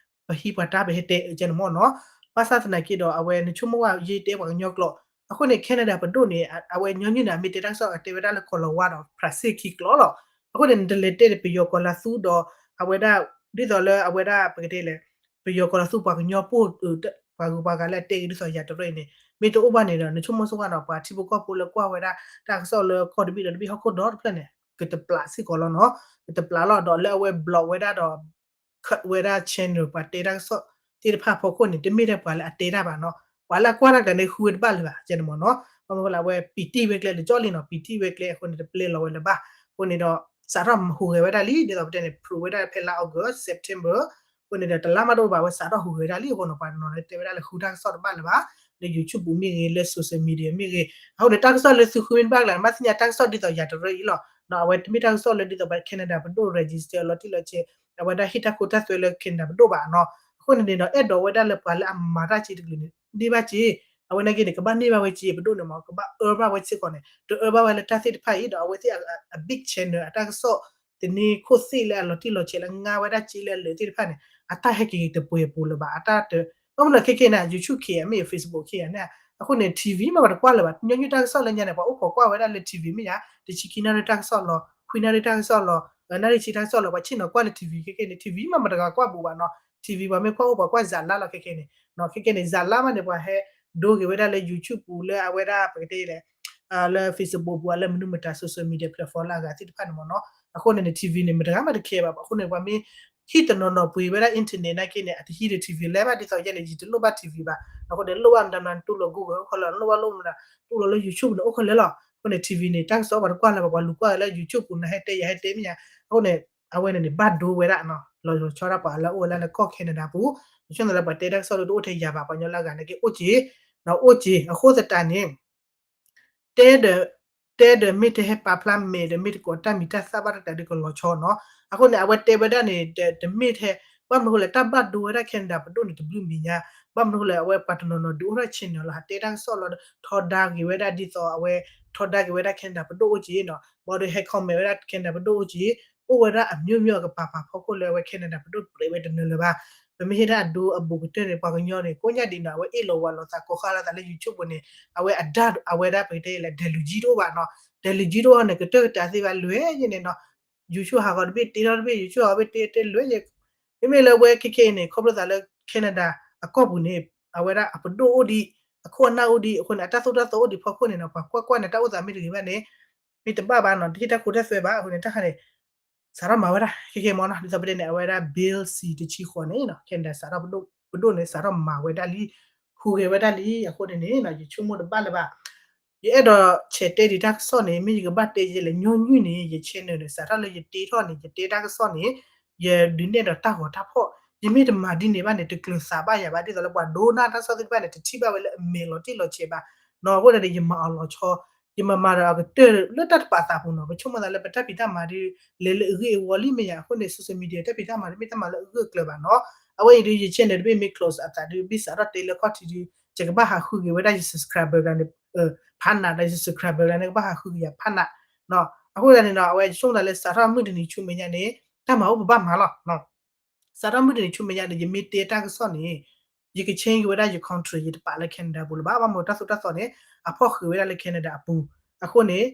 ပဟံးပှၤတၢ်ပဟဲတဲအၢကဲန့ၣ်မ့ၢ်နီၤ, ဘၣ်ဆၣ်သနာ်က့ဒီး အဝဲနဆိကမိၣ်ဝဲယတဲပှၤကညီကျိာ်, အဃိန့ၣ် Canada ပဒိၣ်န့ၣ် အဝဲညီနုၢ်န့ၣ် အမ့ၢ်တဲတၢ်ကစီၣ် အတဲဝဲဒၣ်လၢကီၢ်လီၤဝါဒီး ဖရၣ်စ့ၣ်ခံကျိာ်လီၤ, အဃိန့ၣ် နတလဲၤတဲဒီးပယီၤကီၢ်လၤသူဒီး အဝဲဒၣ် ဒ်သိးလၢအဝဲဒၣ်ပကတဲလဲၣ် ပယီၤကီၢ်လၤသူပှၤကညီပိၢ် ပှၤဂုၤပှၤဂၤလၢအတဲဂ့ၤဒ်သိးယၤတရၢအံၤန့ၣ် မ့ၢ်တအိၣ်ဘၣ်န့ၣ်ဒီး နဆိကမိၣ်ဆိကမိၣ်ဒီး ပှၤထံဖိကီၢ်ဖိလၢကွၢ်ဝဲဒၣ်တၢ်ကစီၣ်လၢကီၢ်တဘ့ၣ်ဒီးတဘ့ၣ်ဟီၣ်ခိၣ်ဒီတဖျၢၣ်န့ၣ် ကတပျးစ့ၢ်ကီးလီၤနီၤ, ကတပျးလီၤ ဒီးလၢအဝဲ block ဝဲဒၣ်ဒီး cut ဝဲဒၣ် channel ပှၤတဲတၢ်ကစီၣ်သ့ၣ်တဖၣ်အဖီခိၣ်န့ၣ် တမ့ၢ်ထဲပှၤလၢအတဲတၢ်ဘၣ်နီၤ, ပှၤလၢအကွၢ်တၢ်ကျါန့ၣ် ဃုဝဲတဘၣ်လၢၤဘၣ် ကဲန့ၣ်မ့ၢ်နီၤ, ဘၣ်မနုၤဃိလဲၣ် အဝဲပံာ်တံၢ်ဝဲကျဲလၢကၠီလံနီၤ, ပံာ်တံၢ်ဝဲကျဲအဃိန့ၣ် တပျဲလီၤဝဲလၢၤဘၣ်, အဃိန့ၣ်ဒီး စးထီၣ်ဟူးဂဲၤဝဲဒၣ်လံ ဒ်သိးပတဲန့ၣ် prove ဝဲဒၣ်ဖဲလါ August, September အဃိန့ၣ်ဒီး တလါမးတအိၣ်ဘၣ် အဝဲစးထီၣ်ဟူးဂဲၤဝဲဒၣ်လံ အဃိန့ၣ် ပှၤနီၤန့ၣ်တဲဝဲဒၣ်လၢဃုတၢ်ကစီၣ်တဘၣ်လၢၤဘၣ်, လၢ YouTube မ့ၢ်ဂ့ၤ လၢ social media မ့ၢ်ဂ့ၤ, အဃိန့ၣ် တၢ်ကစီၣ်လၢသုဃုမ့ၢ်တဘၣ်ကျါန့ၣ် ဘၣ်သ့ၣ်ညါတၢ်ကစီၣ်ဒ်သိးယၤတရၢအံၤလီၤ, အဝဲတမ့ၢ်တၢ်ကစီၣ်လၢဒ်သိးပှၤ Canada ပဒိၣ် register လီၤတံၢ်လီၤဆဲး အဝဲဒၣ်ဟ့ၣ်တၢ်ခိတၢ်သွဲလၢ Canada ပဒိၣ်ဘၣ်နီၤ, အဃိန့ၣ်န့ၣ်ဒီး အဲၣ်ဒိးဝဲဒၣ်လၢပှၤလၢအမၤတၢ်က့တကလုာ်န့ၣ် န့ၢ်ဘၣ်က့ အဝဲနာ်က့န့ၣ် ကဘၣ်န့ၢ်ဘၣ်ဝဲက့ ပဒိၣ်န့ၣ်မ့ၢ် ကဘၣ်အၢဘၣ်ဝဲစ့ၢ်ကီးန့ၣ် တအၢဘၣ်ဝဲလၢတၢ်သ့ၣ်တဖၣ်အံၤဒီး အဝဲသ့ၣ်အ big channel အတၢ်ကစီၣ် သန့ၤခိၣ်သ့ၣ်လၢအလီၤတံၢ်လီၤဆဲးလၢငါဝဲဒၣ်က့လၢအလၢာ်သ့ၣ်တဖၣ်န့ၣ် အတၢ်ဟဲက့ၤတပှဲၤပူၤလၢၤဘၣ် အတၢ်တ ဘၣ်မနုၤခဲခဲန့ၣ် YouTube ခံဂၤမ့ၢ် Facebook ခံဂၤန့ၣ် အဃိန့ၣ် TV မ့ၢ်ပှၤတကွၢ်လၢၤဘၣ် ညီနုၢ်တၢ်ကစီၣ်လၢညါန့ၣ် ပှၤအိၣ်ခိးကွၢ်ဝဲဒၣ်လၢ TV မ့ၢ်ယါ တဆံခံနၣ်ရံၣ်တၢ်ကစီၣ်လီၤ ခွံနၣ်ရံၣ်တၢ်ကစီၣ်လီၤ နၣ်ရံၣ်ဆံတၢ်ကစီၣ်လီၤ ပှၤဆ့ၣ်နီၤကွၢ်လၢ TV ခဲခဲန့ၣ် TV မ့ၢ်ပှၤတဂၤကွၢ်ဘူးဘၣ်နီၤ TV ပှၤမ့ၢ်ကွၢ်အိၣ်ပှၤကွၢ်ဇာတ်လမ်းလီၤခဲခဲန့ၣ် ခဲခဲန့ၣ် ဇာတ်လမ်းမးန့ၣ် ပှၤဟဲဒိဂ့ၤဝဲဒၣ်လၢ YouTube ပူၤလၢအဝဲဒၣ်ပကတဲလဲၣ် လၢ Facebook ပူၤ လၢမနုၤမတၤ social media platform လၢအဂၤသ့ၣ်တဖၣ်န့ၣ်မ့ၢ်နီၤ အဃိန့ၣ်န့ၣ် TV န့ၣ် မတဂၤမးတခဲဘၣ် အဃိန့ၣ် ပှၤမ့ၢ်ဟံၣ်တနီၤနီၤပှ့ၤဝဲဒၣ် internet နာ်က့န့ၣ် အတဟံးဒီး TV လဲၣ်ဘၣ် ဒ်သိးယဲန့ၣ် ယတလိၣ်ဘၣ် TV ဘၣ် အဃိန့ၣ် လိၣ်ဘၣ်မတၤမတၤ တူၢ်လီၤ Google အိၣ်ခဲလၢာ် လိၣ်ဘၣ်လိၣ်မတၤ တူၢ်လီၤလၢ YouTube န့ၣ် အိၣ်ခဲလၢာ်လီၤ အဃိန့ၣ် TV န့ၣ် တၢ်ကစီၣ်ပှၤတကွၢ်လၢၤဘၣ် ပှၤလူၤကွၢ်လၢ YouTube ပူၤ နဟဲတဲယၤဟဲတဲမ့ၢ်ယါ အဃိန့ၣ် အဝဲန့ၣ်န့ၣ် ဘၣ်ဒိဝဲဒၣ် လီၤဆီဒၣ်ပှၤလၢအအိၣ်ဝဲလၢကီၢ် Canada ပူၤ ယဆိကမိၣ်လၢပှၤတဲတၢ်ကစီၣ်လၢတအိၣ်ထဲယၤဘၣ် ပှၤကညီလၢအဂၤနာ်က့အိၣ်က့ၤ အိၣ်က့ၤ အဃိသတးန့ၣ် တဲဒီး တဲဒီးမ့ၢ်တဟဲပာ်ဖျါမဲာ်ဒီးမ့ၢ်တကိးတၢ်မံၤတၢ်သၣ်ဘၣ်တၢ်တၢ်ဒုးကလီၤဆီနီၤ အဃိန့ၣ် အဝဲတဲဝဲဒၣ်န့ၣ် တမ့ၢ်ထဲ ဘၣ်မနုၤဃိလဲၣ် တၢ်ဘၣ်ဒိဝဲဒၣ် Canada ပဒိၣ်န့ၣ်တဘျုးမံၤညါ ဘၣ်မနုၤဃိလဲၣ် အဝဲပှၤတနီၤနီၤဒုးအိၣ်ထီၣ် channel လီၤ ဟးတဲတၢ်ကစီၣ်လီၤ ထီဒါက့ၤဝဲဒၣ်ဒ်သိးအဝဲ ထီဒါက့ၤဝဲဒၣ် Canada ပဒိၣ်အိၣ်က့ၤနီၤ ဘၣ်ဒီးဟဲ comment ဝဲဒၣ် Canada ပဒိၣ်အိၣ်က့ၤ အိၣ်ဝဲဒၣ်အမျိုးမျိုးအကပၤပၤဖီခိၣ်လၢအဝဲ Canada ပဒိၣ်ပြဲးဝဲတနၢၤလၢၤဘၣ် ပမ့ၢ်ဟ့ၣ်ဒၣ်အဒိအဘူးကတၢၢ်န့ၣ် ပှၤကညီန့ၣ် ကိးညါဒံးနီၤ အဝဲအ့ၣ်လိာ်ဝးလိာ်သးကိးဃၣ်လိာ်သးလၢ YouTube ပူၤန့ၣ် အဝဲအဒၣ်အဝဲဒၣ်ပကတဲလၢ ဒဲးလူၤကၠံတအိၣ်ဘၣ်နီၤ, ဒဲးလူၤကၠံတအိၣ်န့ၣ် ကတၢၢ်ကတၢၢ်သ့ၣ်ဘၣ်လွဲၢ်ယဲန့ၣ်နီၤ, YouTube ဟးဂီၤတဘ့ၣ်တ့ထီၣ်တဘ့ၣ် YouTube ဟးဂီၤတဘ့ၣ်တ့တ့လွဲၢ်ယဲ, မ့မ့ၢ်လၢအဝဲခဲခဲအံၤန့ၣ် ခီဖျိသးလၢ Canada အကီၢ်ပူၤန့ၣ် အဝဲဒၣ်အပဒိၣ်အိၣ်ဒံး အခိၣ်အနၢ်အိၣ်ဒံးအဃိန့ၣ် အတၢ်သိၣ်တၢ်သီအိၣ်ဒံးဖီခိၣ်န့ၣ်နီၤ ပှၤကွၢ်ကွၢ်န့ၣ် တၢ်အိၣ်သးမ့ၢ်တဂ့ၤဘၣ်န့ၣ် မ့ၢ်တဘၣ်ဘၣ်နီၤ တဟ့ၣ်တၢ်ခိတၢ်သွဲဘၣ်အဃိန့ၣ် တၢ်ခါန့ၣ် စးထီၣ်မၤဝဲဒၣ် ခဲခဲမီနီၤ ဒ်သိးပတဲန့ၣ် အဝဲဒၣ် Bill C တဆံဃိးန့ၣ်နီၤ Canada စးထီၣ်ပဒိၣ် ပဒိၣ်န့ၣ် စးထီၣ်မၤဝဲဒၣ်လံ ဟူးဂဲၤဝဲဒၣ်လံ အဃိန့ၣ်န့ၣ် ယဆိကမိၣ်တဘၣ်လၢၤဘၣ် ယအဲၣ်ဒိးဆဲးတဲဒံးတၢ်ကစီၣ်န့ၣ် မ့ၢ်ယကဘၣ်တဲယဲလဲၣ် ညီနုၢ်န့ၣ် ယ channel န့ၣ် စးထီၣ်လၢယတဲထီၣ်န့ၣ် ယတဲတၢ်ကစီၣ်န့ၣ် ယဒုးနဲၣ်ဒီးတၢ်ဂီၤတၢ်ဖီၣ် ယမ့ၢ်တမၤဒ်န့ၣ်ဘၣ်န့ၣ် တကျၢၤသးဘၣ်ယၤဘၣ် ဒ်သိးလၢပှၤဒိကနၣ်တၢ်ကစီၣ်သ့ၣ်တဖၣ်န့ၣ် တထံၣ်ဘၣ်ဝဲလၢအမဲာ်လီၤတံၢ်လီၤဆဲးဘၣ် နီၤ အဃိန့ၣ် ယမၤအီၤလီၤဆီ ယမၤမၤဒီးအကတၢၢ်လၢတၢ်တပာ်သးပူၤနီၤ ပဆိကမိၣ်သးလၢပတၢ်ဖံးတၢ်မၤဒ် လဲၤလၢအဂ့ၢ်အဝီလံမ့ၢ်ယါ အဃိန့ၣ် social media တၢ်ဖံးတၢ်မၤဒ်မ့ၢ်တၢ်မၤလၢအဂၢၢ်ကျၢၤဘၣ်နီၤ အဝဲအံၤဒ်ယ channel တဘ့ၣ်မ့ၢ် close အသးဒ် ဘၣ်စးထီၣ်တဲလၢခီၣ်ထံးဒ် ယကဘၣ်ဟးဃုက့ၤဝဲဒၣ်ယ subscriber ကျါန့ၣ် ဖးနးဒီးယ subscriber ကျါန့ၣ် ကဘၣ်ဟးဃုက့ၤယၤဖးနး အဃိသတးန့ၣ်နီၤ အဝဲဆိကမိၣ်သးလၢစးထီၣ်မုၢ်တနံၤဆူမဲာ်ညါန့ၣ် တၢ်မၤအိၣ်ပဘၣ်မၤလီၤ စးထီၣ်မုၢ်တနံၤဆူမဲာ်ညါန့ၣ် ယမ့ၢ်တဲတၢ်ကစီၣ်န့ၣ် ယက change က့ၤဝဲဒၣ်ယ country ယတပာ်လၢ Canada ပူၤလၢၤဘၣ် ဘၣ်မနုၤတၢ်သိၣ်တၢ်သီန့ၣ် အဖီၣ်ဃုာ်ဝဲဒၣ်လၢ Canada အပူၤ အဃိန့ၣ်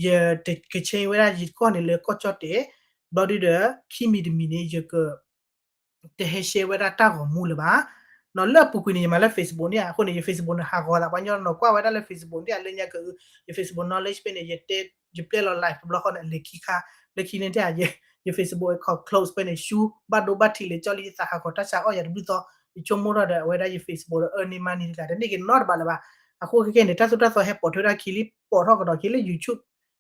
ယက change ဝဲဒၣ်ယကီၢ်န့ၣ်လၢကီၢ်ကၠီၣ်တဲာ် ဘျီဒုဒီး ခံမံၤတမံၤန့ၣ် ယက တဟဲ share ဝဲဒၣ်တၢ်ဂီၤမူလၢၤဘၣ် နီၤ လၢအပူၤကွံာ်န့ၣ် ယမၤလၢ Facebook န့ၣ် အဃိန့ၣ် ယ Facebook န့ၣ် ဟးဂီၤသး ပှၤကညီနီၤကွၢ်ဝဲဒၣ်လၢ Facebook န့ၣ် အလၢညါကအု ယ Facebook knowledge ဖဲန့ၣ် ယတဲ ယပျဲလီၤ live တဘျီဃီန့ၣ် အလဲၤခံခါ လၢခံန့ၣ်တၢ် ယ Facebook account close ဖဲန့ၣ် ရှူ ဘၣ်ဒိဘၣ်ထံးလဲၤကၠီလံ ယသးဟးဂီၤတၢ်ဆါအီၣ်ယၤတဘျုးသီ ယဆိကမိၣ်ထီၣ်ဒီး အဝဲဒၣ်ယ Facebook ဒီး earning money တဂၤ တန့ၢ်က့ၤနီတဘျီလၢၤဘၣ် အဃိခဲခဲန့ၣ် တၢ်သိၣ်တၢ်သီဟဲပိာ်ထွဲဒၣ်ခံလံ ပိာ်ထီၣ်ကဒီးက့ၤလၢ YouTube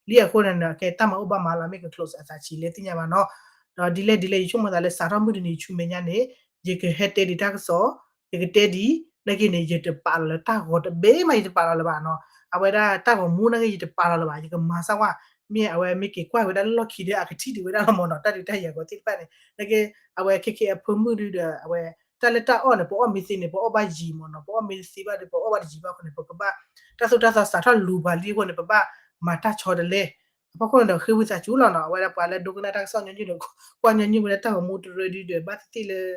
လံအဃိန့ၣ် ကဲတၢ်မၤအိၣ်ဘၣ်မၤလီၤ မ့ၢ်က close အသးဆံးလဲၣ်သ့ၣ်ညါဘၣ်နီၤ ဒီးဒ်လဲၣ်ဒ်လဲၣ် ယဆိကမိၣ်သးလၢစးထီၣ်မုၢ်တနံၤဆူမဲာ်ညါန့ၣ် ယကဟဲတဲဒံးတၢ်ကစီၣ် ယကတဲဒံး နာ်က့န့ၣ် ယတပာ်လီၤလၢတၢ်ဂီၤတဘ့ၣ်မး ယတပာ်လီၤလၢၤဘၣ်နီၤ အဝဲဒၣ်တၢ်ဂီၤမူနာ်က့ ယတပာ်လီၤလၢၤဘၣ် ယကမၤစၢၤဝဲ မ့ၢ်အဝဲမ့ၢ်က့ၤကွၢ်ဝဲဒၣ်လၢလီၢ်ခံဒီး အကထံၣ်ဒံးဝဲဒၣ်လီၤမၢ်နီၤ တၢ်ဒုးတၢ်ယၤဂီၤသ့ၣ်တဖၣ်န့ၣ် နာ်က့ အဝဲခဲခဲအဖၢမုၢ်ဒုဒီး အဝဲ တၢ်လၢတၢ်အီၣ်န့ၣ် ပအီၣ်မ့ၢ်သ့န့ၣ် ပအီၣ်ဘၣ်ယံာ်မၢ်နီၤ ပအီၣ်မ့ၢ်သ့ဘၣ်ဒီး ပအီၣ်ဘၣ်တယံာ်ဘၣ်အဃိန့ၣ် ပကဘၣ် တၢ်သိၣ်တၢ်သီစးထီၣ်လူၤပှၤလံအဃိန့ၣ် ပဘၣ်မၤတၢ်ဆီတလဲ အဖီခိၣ်န့ၣ်ဒီး ဃ့ဝံသးစူၤလီၤနီၤ အဝဲဒၣ်ပှၤလၢဒိကနၣ်တၢ်ကစီၣ်ညီနုၢ်ဒီး ကွၢ်ညီနုၢ်ဝဲဒၣ်တၢ်ဂီၤမူတရၢဒုဒီး ဘၣ်သ့ၣ်သ့ၣ်လၢ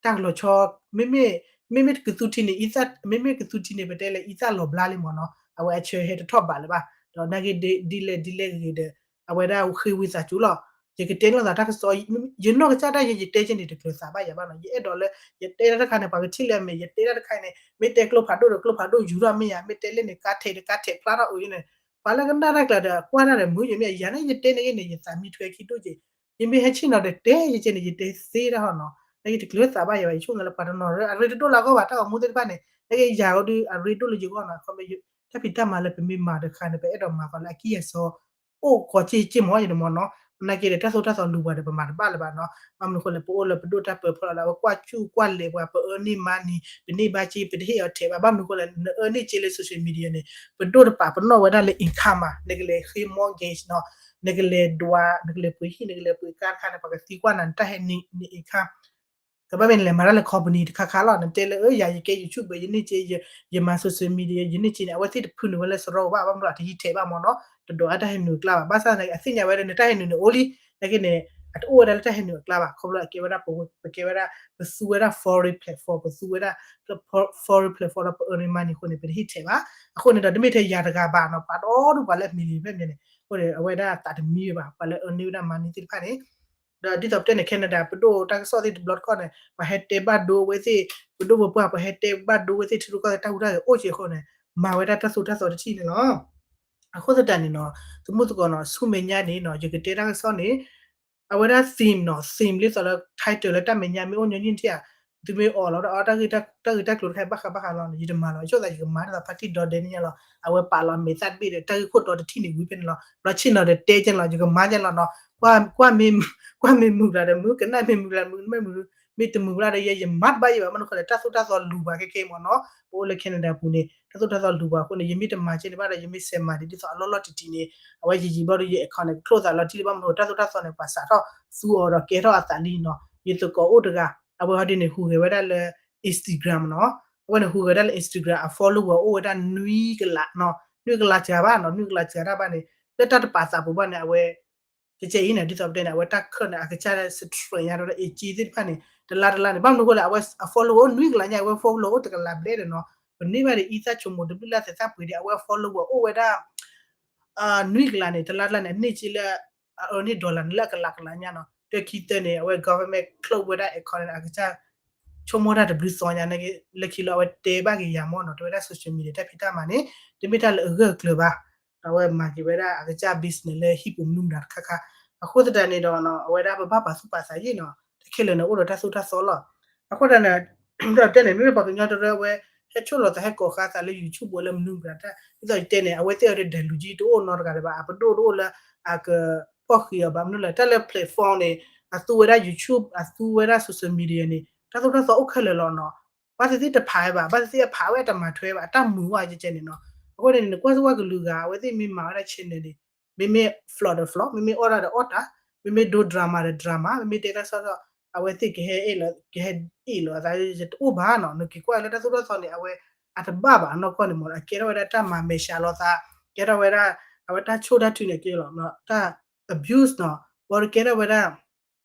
တၢ်ကလီၤဆီ မ့မ့ၢ် မ့မ့ၢ်ကသူထံန့ၣ် မ့မ့ၢ်ကသူထံန့ၣ် ပတဲလၢအံသၣ်လီၤဘျါလံမၢ်နီၤ အဝဲအဆၢဟဲတထီၣ်ဘးလၢၤဘၣ် ဒီးနာ်က့ဒ်လဲၣ်ဒ်လဲၣ်ဂ့ၤဒီး အဝဲဒၣ်ဃ့ဝံသးစူၤလီၤ ယကတဲနီၢ်သးတၢ်ကစီၣ် ယနီၢ်ကစၢ်ဒၣ်ယဲ ယတဲက့န့ၣ် တကျၢၤသးဘၣ်ယၤဘၣ်နီၤ ယအဲၣ်ဒိးလၢ ယတဲတၢ်တခါန့ၣ် ပှၤကထံၣ်လၢအမဲာ် ယတဲတၢ်တခါအံၤန့ၣ် မ့ၢ်တဲကျိဖးဒိၣ်ဒီးကျိဖးဒိၣ်ယူၤထီၣ်မ့ၢ်ယါ မ့ၢ်တဲလၢန့ၣ် ကါထဲးဒီးကါထဲးဖျါထီၣ်အုးန့ၣ် ပှၤလၢကနၣ်တၢ်ကျါဒီး ကွၢ်တၢ်ဒီးမုာ်ယမ့ၢ်ယၤန့ၣ် ယတဲန့ၣ်ဂ့ၤန့ၣ် ယသးမံထွဲခံဒိၣ်က့ ယမ့ၢ်ဟဲဆ့ၣ်နီၤဒီးတဲ ယကဲန့ၣ် ယတဲသ့တၢ်ဟီနီၤ နာ်က့တကျၢၤသးဘၣ်ယၤဘၣ် ယဆိကမိၣ်လၢပှၤတနီၤ အရ့တဒိၣ်လၢအဂီၢ်ဘၣ် တၢ်ဂီၤမူသ့ၣ်တဖၣ်န့ၣ် နာ်က့ယၤဂီၤဒုး အရ့ဒိၣ်လၢယဂီၢ်နီၤ ခီမ့ၢ် တၢ်ဖံးတၢ်မၤလၢပမ့ၢ်မၤတခါန့ၣ် ပအဲၣ်ဒိးမၤဃီလၢအကံၢ်အစီ အိၣ်ကီးက့က့မၢ် ယတမီၢ်နီၤ နာ်က့ဒီး တၢ်သိၣ်တၢ်သီလူၤပှၤဒီး ပမၤတဘၣ်လၢၤဘၣ်နီၤ ဘၣ်မနုၤဃိလဲၣ် ပအိၣ်လၢပဒိၣ်တၢ်ပၢဖီလီၤလၢ အဝဲကွၢ်စူၣ်ကွၢ်လဲၤပှၤ ပ earning money ပန့ၢ်ဘၣ်က့ ပတဟ့ၣ်အီၤထဲးဘၣ် ဘၣ်မနုၤဃိလဲၣ် န earning က့လၢ social media န့ၣ် ပဒိၣ်တပာ်ပနီၣ်ဝဲဒၣ်လၢ income မး နကလဲၤဃ့ mortgage နီၤ နကလဲၤဒွး နကလဲၤပှ့ၤဟံၣ် နကလဲၤပှ့ၤကါတခါန့ၣ် ပှၤကသံကွၢ်နၤ နတၢ်ဟဲနုာ် န income ကဘၣ်မ့ၢ်နလဲၤမၤတၢ်လၢ company တခါခါလီၤ နတဲလၢ ယၤယကဲ YouTuber ယန့ၢ်က့ ယမၤ social media ယန့ၢ်က့န့ၣ် အဝဲသ့ၣ်တဖုနုာ်ဝဲလၢစရီဘၣ် ဘၣ်မနုၤအတဟံးထဲးဘၣ်မၢ်နီၤ တဒိးအတၢ်ဟဲနုာ်အကျါဘၣ် ဘၣ်ဆၣ်သနာ်က့ အသ့ၣ်ညါဝဲလၢနတၢ်ဟဲနုာ်န့ၣ်အိၣ်လံ နာ်က့န့ၣ် အတအိၣ်ဝဲဒၣ်လၢတၢ်ဟဲနုာ်အကျါဘၣ် ခီဖျိအကဲဝဲဒၣ်ပ ပကဲဝဲဒၣ် ပသူဝဲဒၣ် foreign platform ပသူဝဲဒၣ် foreign platform ဒီးပ earning money အဃိန့ၣ် ပတဟံးထဲးဘၣ် အဃိန့ၣ်ဒီး တမ့ၢ်ထဲယၤတဂၤဘၣ်နီၤ ပှၤဒီဒူၣ်ပှၤလၢအမံၤန့ၣ်ဖဲန့ၣ် အဃိန့ၣ် အဝဲဒၣ်သးတမံဘၣ် ပှၤလၢ earning ဝဲဒၣ် money သ့ၣ်တဖၣ်န့ၣ် ဒီးဒ်သိးပတဲန့ၣ် Canada ပဒိၣ်တၢ်ကစီၣ်သ့ၣ်တဘျီတခီၣ်န့ၣ် ပှၤဟဲတဲဘၣ်ဒိဝဲသ့ၣ် ပဒိၣ်ပပှၢ် ပှၤဟဲတဲဘၣ်ဒိဝဲသ့ၣ် ထံရူၢ်ကီၢ်သဲးတၢ်ဟူးတၢ်ဂဲၤအိၣ်က့အဃိန့ၣ် မၤဝဲဒၣ်တၢ်သိၣ်တၢ်သီတထံၣ်န့ၣ်လီၤ. အဃိသတးန့ၣ်နီၤ သမုၢ်သကိးနီၤ ဆူမဲာ်ညါန့ၣ်နီၤ ယကတဲတၢ်ကစီၣ်န့ၣ် အဝဲဒၣ် theme နီၤ theme လၢသိးလၢ title လၢတၢ်မဲာ်ညါမ့ၢ်အိၣ်ညီနုၢ်ထံၣ်ဧါ သုမ့ၢ်အီၣ်လီၤဒီး တၢ်ဂ့ၢ်တၢ်ကျိၤတခါဘၣ်ဃးဘၣ်ဃးလီၤန့ၣ် ယတမၤလီၤ ဆိသးယကမၤဒ်သိး party ဒီဒဲန့ၣ်ညါလီၤ အဝဲပာ်လီၤမဲာ်သၣ်တဘ့ၣ်ဒီး တၢ်ဂ့ၢ်ခိၣ်တီတထံၣ်န့ၣ်ဝံၤဖဲန့ၣ်လီၤ ဘျီဆ့ၣ်နီၤဒီးတဲကဲလီၤ ယကမၤကဲလီၤနီၤ ကွၢ်မ့ၢ်မုာ်ကျါဒီးမုာ် ကနၣ်မ့ၢ်မုာ်ကျါမုာ် မ့ၢ်မုာ် မ့ၢ်တမုာ်ဘၣ်ဒီးယဲ ယမၤတဘၣ်ယဲဘၣ် ဘၣ်မနုၤဃိလဲၣ် တၢ်သိၣ်တၢ်သီလူၤပှၤခဲခဲမၢ်နီၤ ပအိၣ်လၢ Canada ပူၤန့ၣ် တၢ်သိၣ်တၢ်သီလူၤပှၤအဃိန့ၣ် ယမ့ၢ်တမၤကဲန့ၣ်ဘၣ်ဒီး ယမ့ၢ်စဲးမၤဒ်သိးအလီၢ်လီၢ်တံၢ်တံၢ်န့ၣ် အဝဲယံာ်ယံာ်ဘျီဒီးယ account န့ၣ် ကချိၣ်သးလီၤတံၢ်လၢဘၣ်မနုၤ တၢ်သိၣ်တၢ်သီန့ၣ် ပှၤစးထီၣ်သူအီၤဒီးကဲထီၣ်အသးလံနီၤ ယသကိးအိၣ်တဂၤ အဝဲဟီဒ်န့ၣ် ဟူးဂဲၤဝဲဒၣ်လၢ Instagram နီၤ အဝဲန့ၣ် ဟူးဂဲၤဝဲဒၣ်လၢ Instagram အ follower အိၣ်ဝဲဒၣ်နွံကလးနီၤ နွံကလးစှၤဘၣ်နီၤ နွံကလးစှၤတၢ်ဘၣ်န့ၣ် လၢတၢ်တပာ်သးပူၤဘၣ်န့ၣ် အဝဲ ကကဲအံၤန့ၣ် ဒ်သိးပတဲန့ၣ် အဝဲတၢ်ခၢၣ်န့ၣ် အကစၢ်လၢ strength ညါဒီး အ့ၣ်ကၠံသ့ၣ်တဖၣ်န့ၣ် တလါတလါန့ၣ် ဘၣ်မနုၤအဃိလဲၣ် အဝဲအ follower အိၣ်နွံကလးညါ အဝဲ follower အိၣ်တကလးဘျဲၣ်ဒီးနီၤ ပန့ၢ်ဘၣ်ဒီးအံသၣ်ဆိကမိၣ်တဘျုးလၢ်သဲးသၣ်ပှ့ၤဒီး အဝဲအ follower အိၣ်ဝဲဒၣ် နွံကလးန့ၣ် တလါတလါန့ၣ် အန့ၢ်က့လၢ အ earn န့ၢ် dollar န့ၣ်လၢအကလးကလးညါနီၤ တခံသၢန့ၣ် အဝဲ government close ဝဲဒၣ် account န့ၣ် အကစၢ် ဆိကမိၣ်တၢ်တဘျုးသီညါ လၢခံလီၤ အဝဲတဲဘၣ်က့ၤယၤမ့ၢ်နီၤ တဝဲဒၣ် social media တၢ်ဖံးတၢ်မၤန့ၣ် တမ့ၢ်တၢ်လၢအဂၢၢ်အကျၢၤဘၣ် ဒီးအဝဲမၤက့ၤဝဲဒၣ်အကစၢ် business လၢဟံၣ်ပူၤမနုၤမတၤတခါခါ အဃိသတးန့ၣ်ဒီး အဝဲဒၣ်ပဘၣ်ပာ်သူၣ်ပာ်သးယံာ်နီၤ တၢ်ခဲလၢာ်န့ၣ် အိၣ်ဒီးတၢ်သိၣ်တၢ်သီလီၤ အဃိသတးန့ၣ် ဒီးတဲန့ၣ် မ့မ့ၢ်ပှၤကညီတရၢအဝဲ ဟဲဆိၣ်လီၤသးဟဲကိးဃာ်သးလၢ YouTube ဝဲလၢမနုၤမတၤတၢ် ဒ်သိးယတဲန့ၣ် အဝဲသ့ၣ်အီၤဒီး ဒဲးလူၤကၠံ တအိၣ်နီတဂၤလၢၤဘၣ် အပဒိၣ်တအိၣ်လၢ အကဖီၣ်ဃံးအီၤဘၣ်မနုၤလဲၣ် တၢ်လၢ platform န့ၣ် အသူဝဲဒၣ် YouTube အသူဝဲဒၣ် social media န့ၣ် တၢ်သိၣ်တၢ်သီအိၣ်ခဲလၢာ်လီၤနီၤ ဘၣ်သ့ၣ်သ့ၣ်တဖးဝဲဘၣ် ဘၣ်သ့ၣ်သ့ၣ်အဖးဝဲအတမၤထွဲဘၣ် အတၢ်မုာ်ဝဲကဲကဲန့ၣ်နီၤ အဃိန့ၣ် နကွၢ်သ့ၣ်ဝဲကလုာ်ဂၤ အဝဲသ့ၣ်မ့ၢ်မၤဝဲဒၣ် channel န့ၣ် မ့မ့ၢ် flop ဒီး flop မ့မ့ၢ်အီၣ်တၢ်ဒီးအီၣ်တၢ် မ့မ့ၢ်ဒိ drama ဒီး drama မ့မ့ၢ်တဲတၢ်ကစီၣ်ဒီး အဝဲသ့ၣ်ကဟဲအ့ၣ်လီၤ ကဟဲအ့ၣ်လီၤအသး တအိၣ်ဘၣ်နီၤ နက့ၤကွၢ်လၢတၢ်သိၣ်တၢ်သီန့ၣ် အဝဲ အတဘၣ်ဘၣ်အနီၢ်ကီၢ်န့ၣ်မ့ၢ် အကဲထီၣ်ဝဲဒၣ်တၢ်မၤမဲာ်ဆှးလိာ်သး ကဲထီၣ်ဝဲဒၣ် အဝဲတၢ်ဆိၣ်တၢ်ထုးန့ၣ်က့လီၤ တၢ် abuse နီၤ ဘၣ်ဒီးကဲထီၣ်ဝဲဒၣ်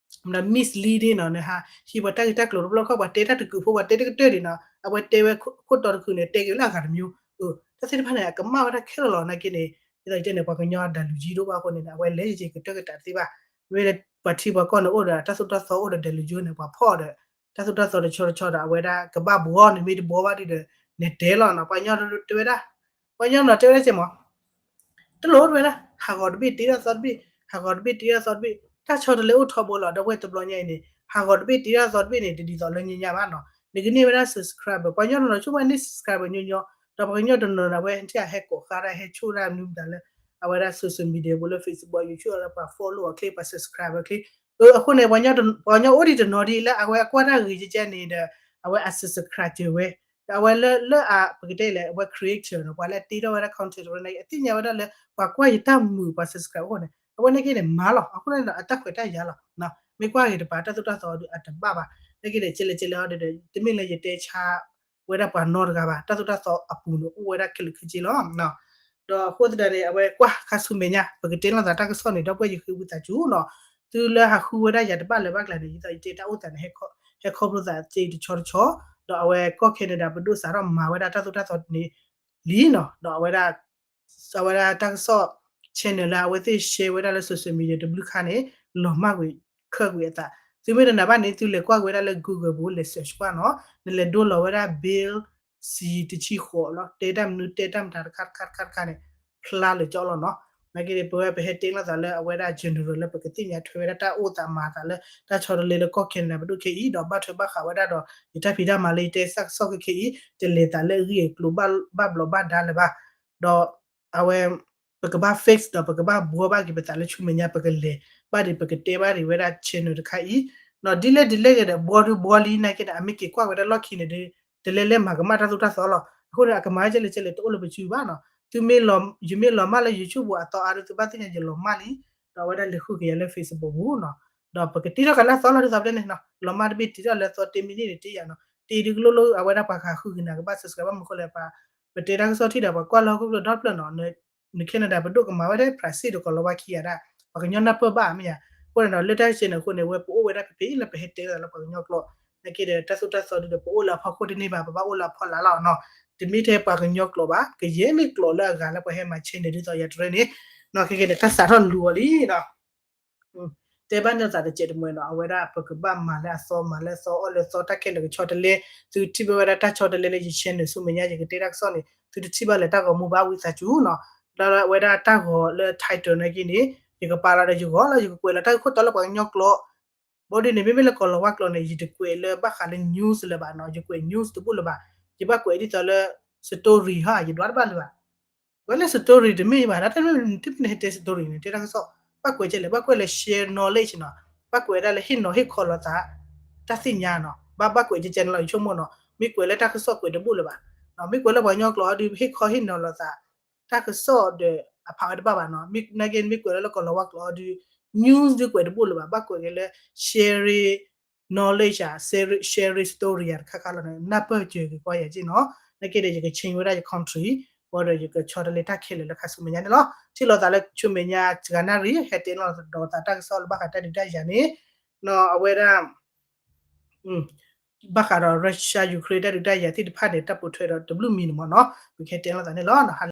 misleading နီၤ နဟးဟံးပှၤတၢ်ဂ့ၢ်တၢ်ကျိၤတဘျီခီ ပှၤတဲတၢ်တကုာ်ဖိ ပှၤတဲတကတၢၢ်ဒံးနီၤ အဝဲတဲဝဲခိၣ်တီတခုန့ၣ် တဲက့ၤလၢအဂၤတမျိုး တၢ်သ့ၣ်တဖၣ်န့ၣ် အကမၣ်ဝဲဒၣ်ခဲလၢာ်လီၤ နာ်က့န့ၣ် ဒ်သိးယတဲန့ၣ် ပှၤကညီဒဲးလူၤကၠံတအိၣ်ဘၣ်အဃိန့ၣ် အဝဲလဲၤယက့ၤကတၢၢ်ကတးတသ့ဘၣ် မ့ၢ်ပှၤထံပှၤကီၢ်န့ၣ်အိၣ်ဒီး တၢ်သိၣ်တၢ်သီအိၣ်ဒီးဒဲးလူၤကၠံန့ၣ် ပှၤဖီၣ်ဒီး တၢ်သိၣ်တၢ်သီတဆီတဆီဒီး အဝဲဒၣ်ကဘၣ်ဘှီန့ၣ် မ့ၢ်တဘှီဘၣ်ဒံးဒီး နတဲလီၤနီၤ ပှၤကညီတဲဝဲဒၣ် ပှၤကညီမနီၤတဲဝဲဒၣ်ကဲမး တလိၣ်တဝဲဒၣ် ဟးဂီၤတဘ့ၣ်တ့ထီၣ်သီတဘ့ၣ် ဟးဂီၤတဘ့ၣ်တ့ထီၣ်သီတဘ့ၣ် တၢ်ဆီတလဲအိၣ်ထီဘိလီၤ ဒီပုၢ်ဝဲၢ်တဘျီညါအံၤန့ၣ် ဟးဂီၤတဘ့ၣ်တ့ထီၣ်သီတဘ့ၣ်န့ၣ် တဒ်သိးလၢညါညါဘၣ်နီၤ နကန့ၢ်ဝဲဒၣ် subscriber ပှၤကညီတနီၤဆိကမိၣ်န့ၢ် subscriber ညီညီ ဒီးပှၤကညီတနီၤန့ၣ် အဝဲထံၣ်အဟဲကိးဃာ်တၢ်ဟဲဆိၣ်တၢ်မနုၤမတၤလၢ အဝဲဒၣ် social media ပူၤလၢ Facebook YouTube လၢပှၤ follow အီၤချ့ ပှၤ subscriber ချ့ အဃိန့ၣ် ပှၤကညီအိၣ်ဒံးတနီၤဒ် လၢအဝဲအကွၢ်တၢ်ဂ့ၤကဲကဲန့ၣ်ဒီး အဝဲအ subscribe ဝဲ ဒီးအဝဲလၢ လၢအ ပကတဲလဲၣ် အဝဲ creator နီၤ ပှၤလၢအတ့ထီၣ်ဝဲဒၣ် content တရၢန့ၣ် အသ့ၣ်ညါဝဲဒၣ်လၢ ပှၤကွၢ်ယတၢ်မုာ် ပှၤ subscribe အဃိန့ၣ် အဝဲန့ၣ်က့န့ၣ် မၤလီၤ အဃိန့ၣ်ဒီး အတၢ်ခွဲးတၢ်ယာ်လီၤ မ့ၢ်ကွၢ်ဂ့ၤတပၤ တၢ်သိၣ်တၢ်သီဒုး အတဘၣ်ဘၣ် နာ်က့ဒီး ကဲလဲၣ်ကဲလဲၣ်ဟီဒုးဒီး တမ့ၢ်လၢယတဲဆါ ဝဲဒၣ်ပှၤနီတဂၤဘၣ် တၢ်သိၣ်တၢ်သီအပူၤန့ၣ် အိၣ်ဝဲဒၣ်ခဲလၢာ်ခဲဆ့လီၤ ဒီးအဃိသတးန့ၣ် အဝဲကွၢ်ခါဆူမဲာ်ညါ ပကတဲလိာ်သးတၢ်ကစီၣ်န့ၣ် ဒီပုၢ်ဝဲၢ်ယဃ့ဝံသးစူၤနီၤ သုလၢဟးဃုဝဲဒၣ်ယၤတဘၣ်လၢၤဘၣ်ကျါန့ၣ် ဒ်သိးယတဲတၢ်အိၣ်သးန့ၣ် ဟဲခီဖျိသးက့တဆီတဆီ ဒီးအဝဲကီၢ် Canada ပဒိၣ်စးထီၣ်မၤဝဲဒၣ်တၢ်သိၣ်တၢ်သီန့ၣ်လံနီၤ ဒီးအဝဲဒၣ် အဝဲဒၣ်တၢ်ကစီၣ် channel လၢအဝဲသ့ၣ် share ဝဲဒၣ်လၢ social media တဘျုးခါန့ၣ် လီၤမၢ်ကွံာ်ခၢၣ်ကွံာ်အသး သုမ့ၢ်တနာ်ဘၣ်န့ၣ် သုလဲၤကွၢ်ကွံာ်ဝဲဒၣ်လၢ Google ပူၤ လဲၤ search ကွၢ်နီၤ နလဲၤဒိလီၤဝဲဒၣ် Bill C တဆံဃိးလီၤ တဲတၢ်မနုၤတဲတၢ်မတၤတခါတခါတခါတခါန့ၣ် ဖျါလၢာ်ကၠီလီၤနီၤ နာ်က့ဒီး ပဝဲပဟဲတဲလိာ်သးလၢအဝဲဒၣ် general လၢပကသ့ၣ်ညါထွဲဝဲဒၣ်တၢ်အိၣ်သးမၤသးလၢ တၢ်ဆီတလဲလၢကီၢ် Canada ပဒိၣ်ခဲအံၤ ဒီးဘၣ်ထွဲဘၣ်ဃးဝဲဒၣ်ဒီး ယတၢ်ဖံးတၢ်မၤလၢယတဲတၢ်ကစီၣ်ခဲခဲအံၤ တလဲၤသးလၢအဂ့ၢ်အကျိၤဘၣ်ဘျီးဘၣ်ဒါလၢၤဘၣ် ဒီး အဝဲ ပကဘၣ် fix ဒီးပကဘၣ်ဘှီဘၣ်က့ၤပသးလၢဆူမဲာ်ညါ ပကလဲၤဘၣ်ဒံး ပကတဲဘၣ်ဒံးဝဲဒၣ် channel တခါအံၤ ဒီးဒ်လဲၣ်ဒ်လဲၣ်ဂ့ၤဒီး ဘှီဒုဘှီလံနာ်က့ဒီး အမ့ၢ်က့ၤကွၢ်ဝဲဒၣ်လီၢ်ခံန့ၣ်ဒီး တလဲၤလဲၤမၤကမၣ်တၢ်သိၣ်တၢ်သီလီၤ အဃိန့ၣ် အကမၤကဲလဲၣ်ကဲလဲၣ်တအိၣ်လၢပစုပူၤဘၣ်နီၤ သုမ့ၢ်လီၤ ယမ့ၢ်လီၤမၢ်လၢ YouTube ပူၤအသီအါဒီး သုဘၣ်သ့ၣ်ညါယလီၤမၢ်လံ ဒီးအဝဲဒၣ်လဲၤဃုက့ၤယၤလၢ Facebook ပူၤနီၤ ဒီးပကတ့ထီၣ်က့ၤလၢအသီလီၤ ဒ်သိးပတဲန့ၣ်နီၤ လီၤမၢ်တဘ့ၣ်တ့ထီၣ်လၢအသီတ့မံးနံးန့ၣ်တ့ယၤနီၤ တ့ဒုကလိလိ အဝဲဒၣ်ပှၤဃးဃုက့ၤနၤကဘၣ် subscribe ဘၣ်မနုၤဃိလဲၣ် ပှၤ ပတဲတၢ်ကစီၣ်ထံၣ်ဒီး ပှၤကွၢ်လၢဟီၣ်ခိၣ်ချၢဒီဖျၢၣ်နီၤ န Canada ပဒိၣ်ကမၤဝဲဒၣ် Brazil ဒီးကီၤလၤဝါခံဂၤဒၣ် ပှၤကညီနၢ်ပၢၢ်ဘၣ်မ့ၢ်ဧါ အဃိန့ၣ်ဒီး လၢတၢ်ကဆ့ၣ်န့ၣ်အဃိန့ၣ် ဝဲပအိၣ်ဝဲဒၣ်ဖဲဖဲအံၤလၢပဟဲတဲလိာ်သးလၢပှၤကညီကျိာ် နာ်က့ဒီး တၢ်သိၣ်တၢ်သီဒုဒီး ပအိၣ်လၢအဖီခိၣ်တန့ၢ်ဘၣ် ပဘၣ်အိၣ်လၢအဖီလာ်လီၤနီၤ တမ့ၢ်ထဲပှၤကညီကျိာ်ဘၣ် ကယဲၢ်မ့ၢ်ကျိာ်လၢအဂၤလၢပှၤဟဲမၤ channel ဒ်သိးယၤတရၢန့ၣ် နီၢ်ခဲကဲန့ၣ် တၢ်စးထီၣ်လူၤအီၤလံနီၤ တဲဘၣ်န့ၢ်သးတစဲးတမှဲၤနီၤ အဝဲဒၣ်ပကဘၣ်မၤလၢအသီ မၤလၢအသီ အီၣ်လၢအသီ တၢ်ခဲလၢာ်ကဆီတလဲ သုထံၣ်ဘၣ်ဝဲဒၣ်တၢ်ဆီတလဲလၢယ channel ဆူမဲာ်ညါ ယကတဲတၢ်ကစီၣ်န့ၣ် သုတထံၣ်ဘၣ်လၢတၢ်ဂီၤမူဘၣ် ဝံသးစူၤနီၤ ဒီးအဝဲဒၣ်တၢ်ဂီၤလၢ title နာ်က့န့ၣ် ယကပာ်လီၤဒီးယဂီၤလီၤ ယကကွဲးလီၤတၢ်ဂ့ၢ်ခိၣ်တီလၢပှၤကညီကျိာ် ဘၣ်ဒ်န့ၣ် မ့မ့ၢ်လၢကီၤလၤဝါကျိာ်န့ၣ် ယတကွဲးလၢဘၣ်ဃးလၢ news လၢၤဘၣ်နီၤ ယကွဲး news တဘိၣ်လၢၤဘၣ် ယဘၣ်ကွဲးဒ်သိးလၢ story ဟီ ယဒွးတဘၣ်လၢၤဘၣ် ကွဲးလၢ story တမ့ၢ်ဘၣ် တၢ်တမ့ၢ်တမ့ၢ်ဟဲတဲ story န့ၣ် တဲတၢ်ကစီၣ် ဘၣ်ကွဲးကဲလဲၣ် ဘၣ်ကွဲးလၢ share knowledge နီၤ ဘၣ်ကွဲးဝဲဒၣ်လၢဟ့ၣ်နီၤဟ့ၣ်ခီလိာ်သး တၢ်သ့ၣ်ညါနီၤ ဘၣ်ဘၣ်ကွဲးကဲကဲန့ၣ်လီၤ ယဆိကမိၣ်နီၤ မ့ၢ်ကွဲးလၢတၢ်ကစီၣ်ကွဲးတဘိၣ်လၢၤဘၣ် မ့ၢ်ကွဲးလၢပှၤကညီကျိာ်အီၤဒုး ဟ့ၣ်ခီဟ့ၣ်နီၤလိာ်သး တၢ်ကစီၣ်ဒီးအဖးဝဲတဘၣ်ဘၣ်နီၤ မ့ၢ်နာ်က့ မ့ၢ်ကွဲးလၢလၢကီၤလၤဝါကျိာ်အီၤဒုး news ဒုးကွဲးတဘိၣ်လၢၤဘၣ် ဘၣ်ကွဲးကဲလၢ sharing knowledge ဧါ sharing story ဧါ တခါခါလီၤန့ၣ် နၢ်ပၢၢ်စၢၤက့ၤကီယၤက့နီၤ နာ်က့ဒီး ယက change ဝဲဒၣ်ယ country ဘၣ်ဒီးယကဆီတလဲတၢ်ခဲလၢာ်လၢခါဆူမဲာ်ညါန့ၣ်လီၤ ထံၣ်လိာ်သးလၢဆူမဲာ်ညါ စှၤနၣ်ရံၣ် ဟဲတဲလိာ်ဒီးသးတၢ်ကစီၣ်လၢဘၣ်ဃးတၢ်ဒုးတၢ်ယၤန့ၣ် နီၤ အဝဲဒၣ် ဘၣ်ဃးဒီး Russia Ukraine တၢ်ဒုးတၢ်ယၤသ့ၣ်တဖၣ်န့ၣ် တၢ်ပိာ်ထွဲဒီးတဘျုးမံၤန့ၣ်မ့ၢ်နီၤ, ပကဟဲတဲလိာ်သးန့ၣ်လီၤ.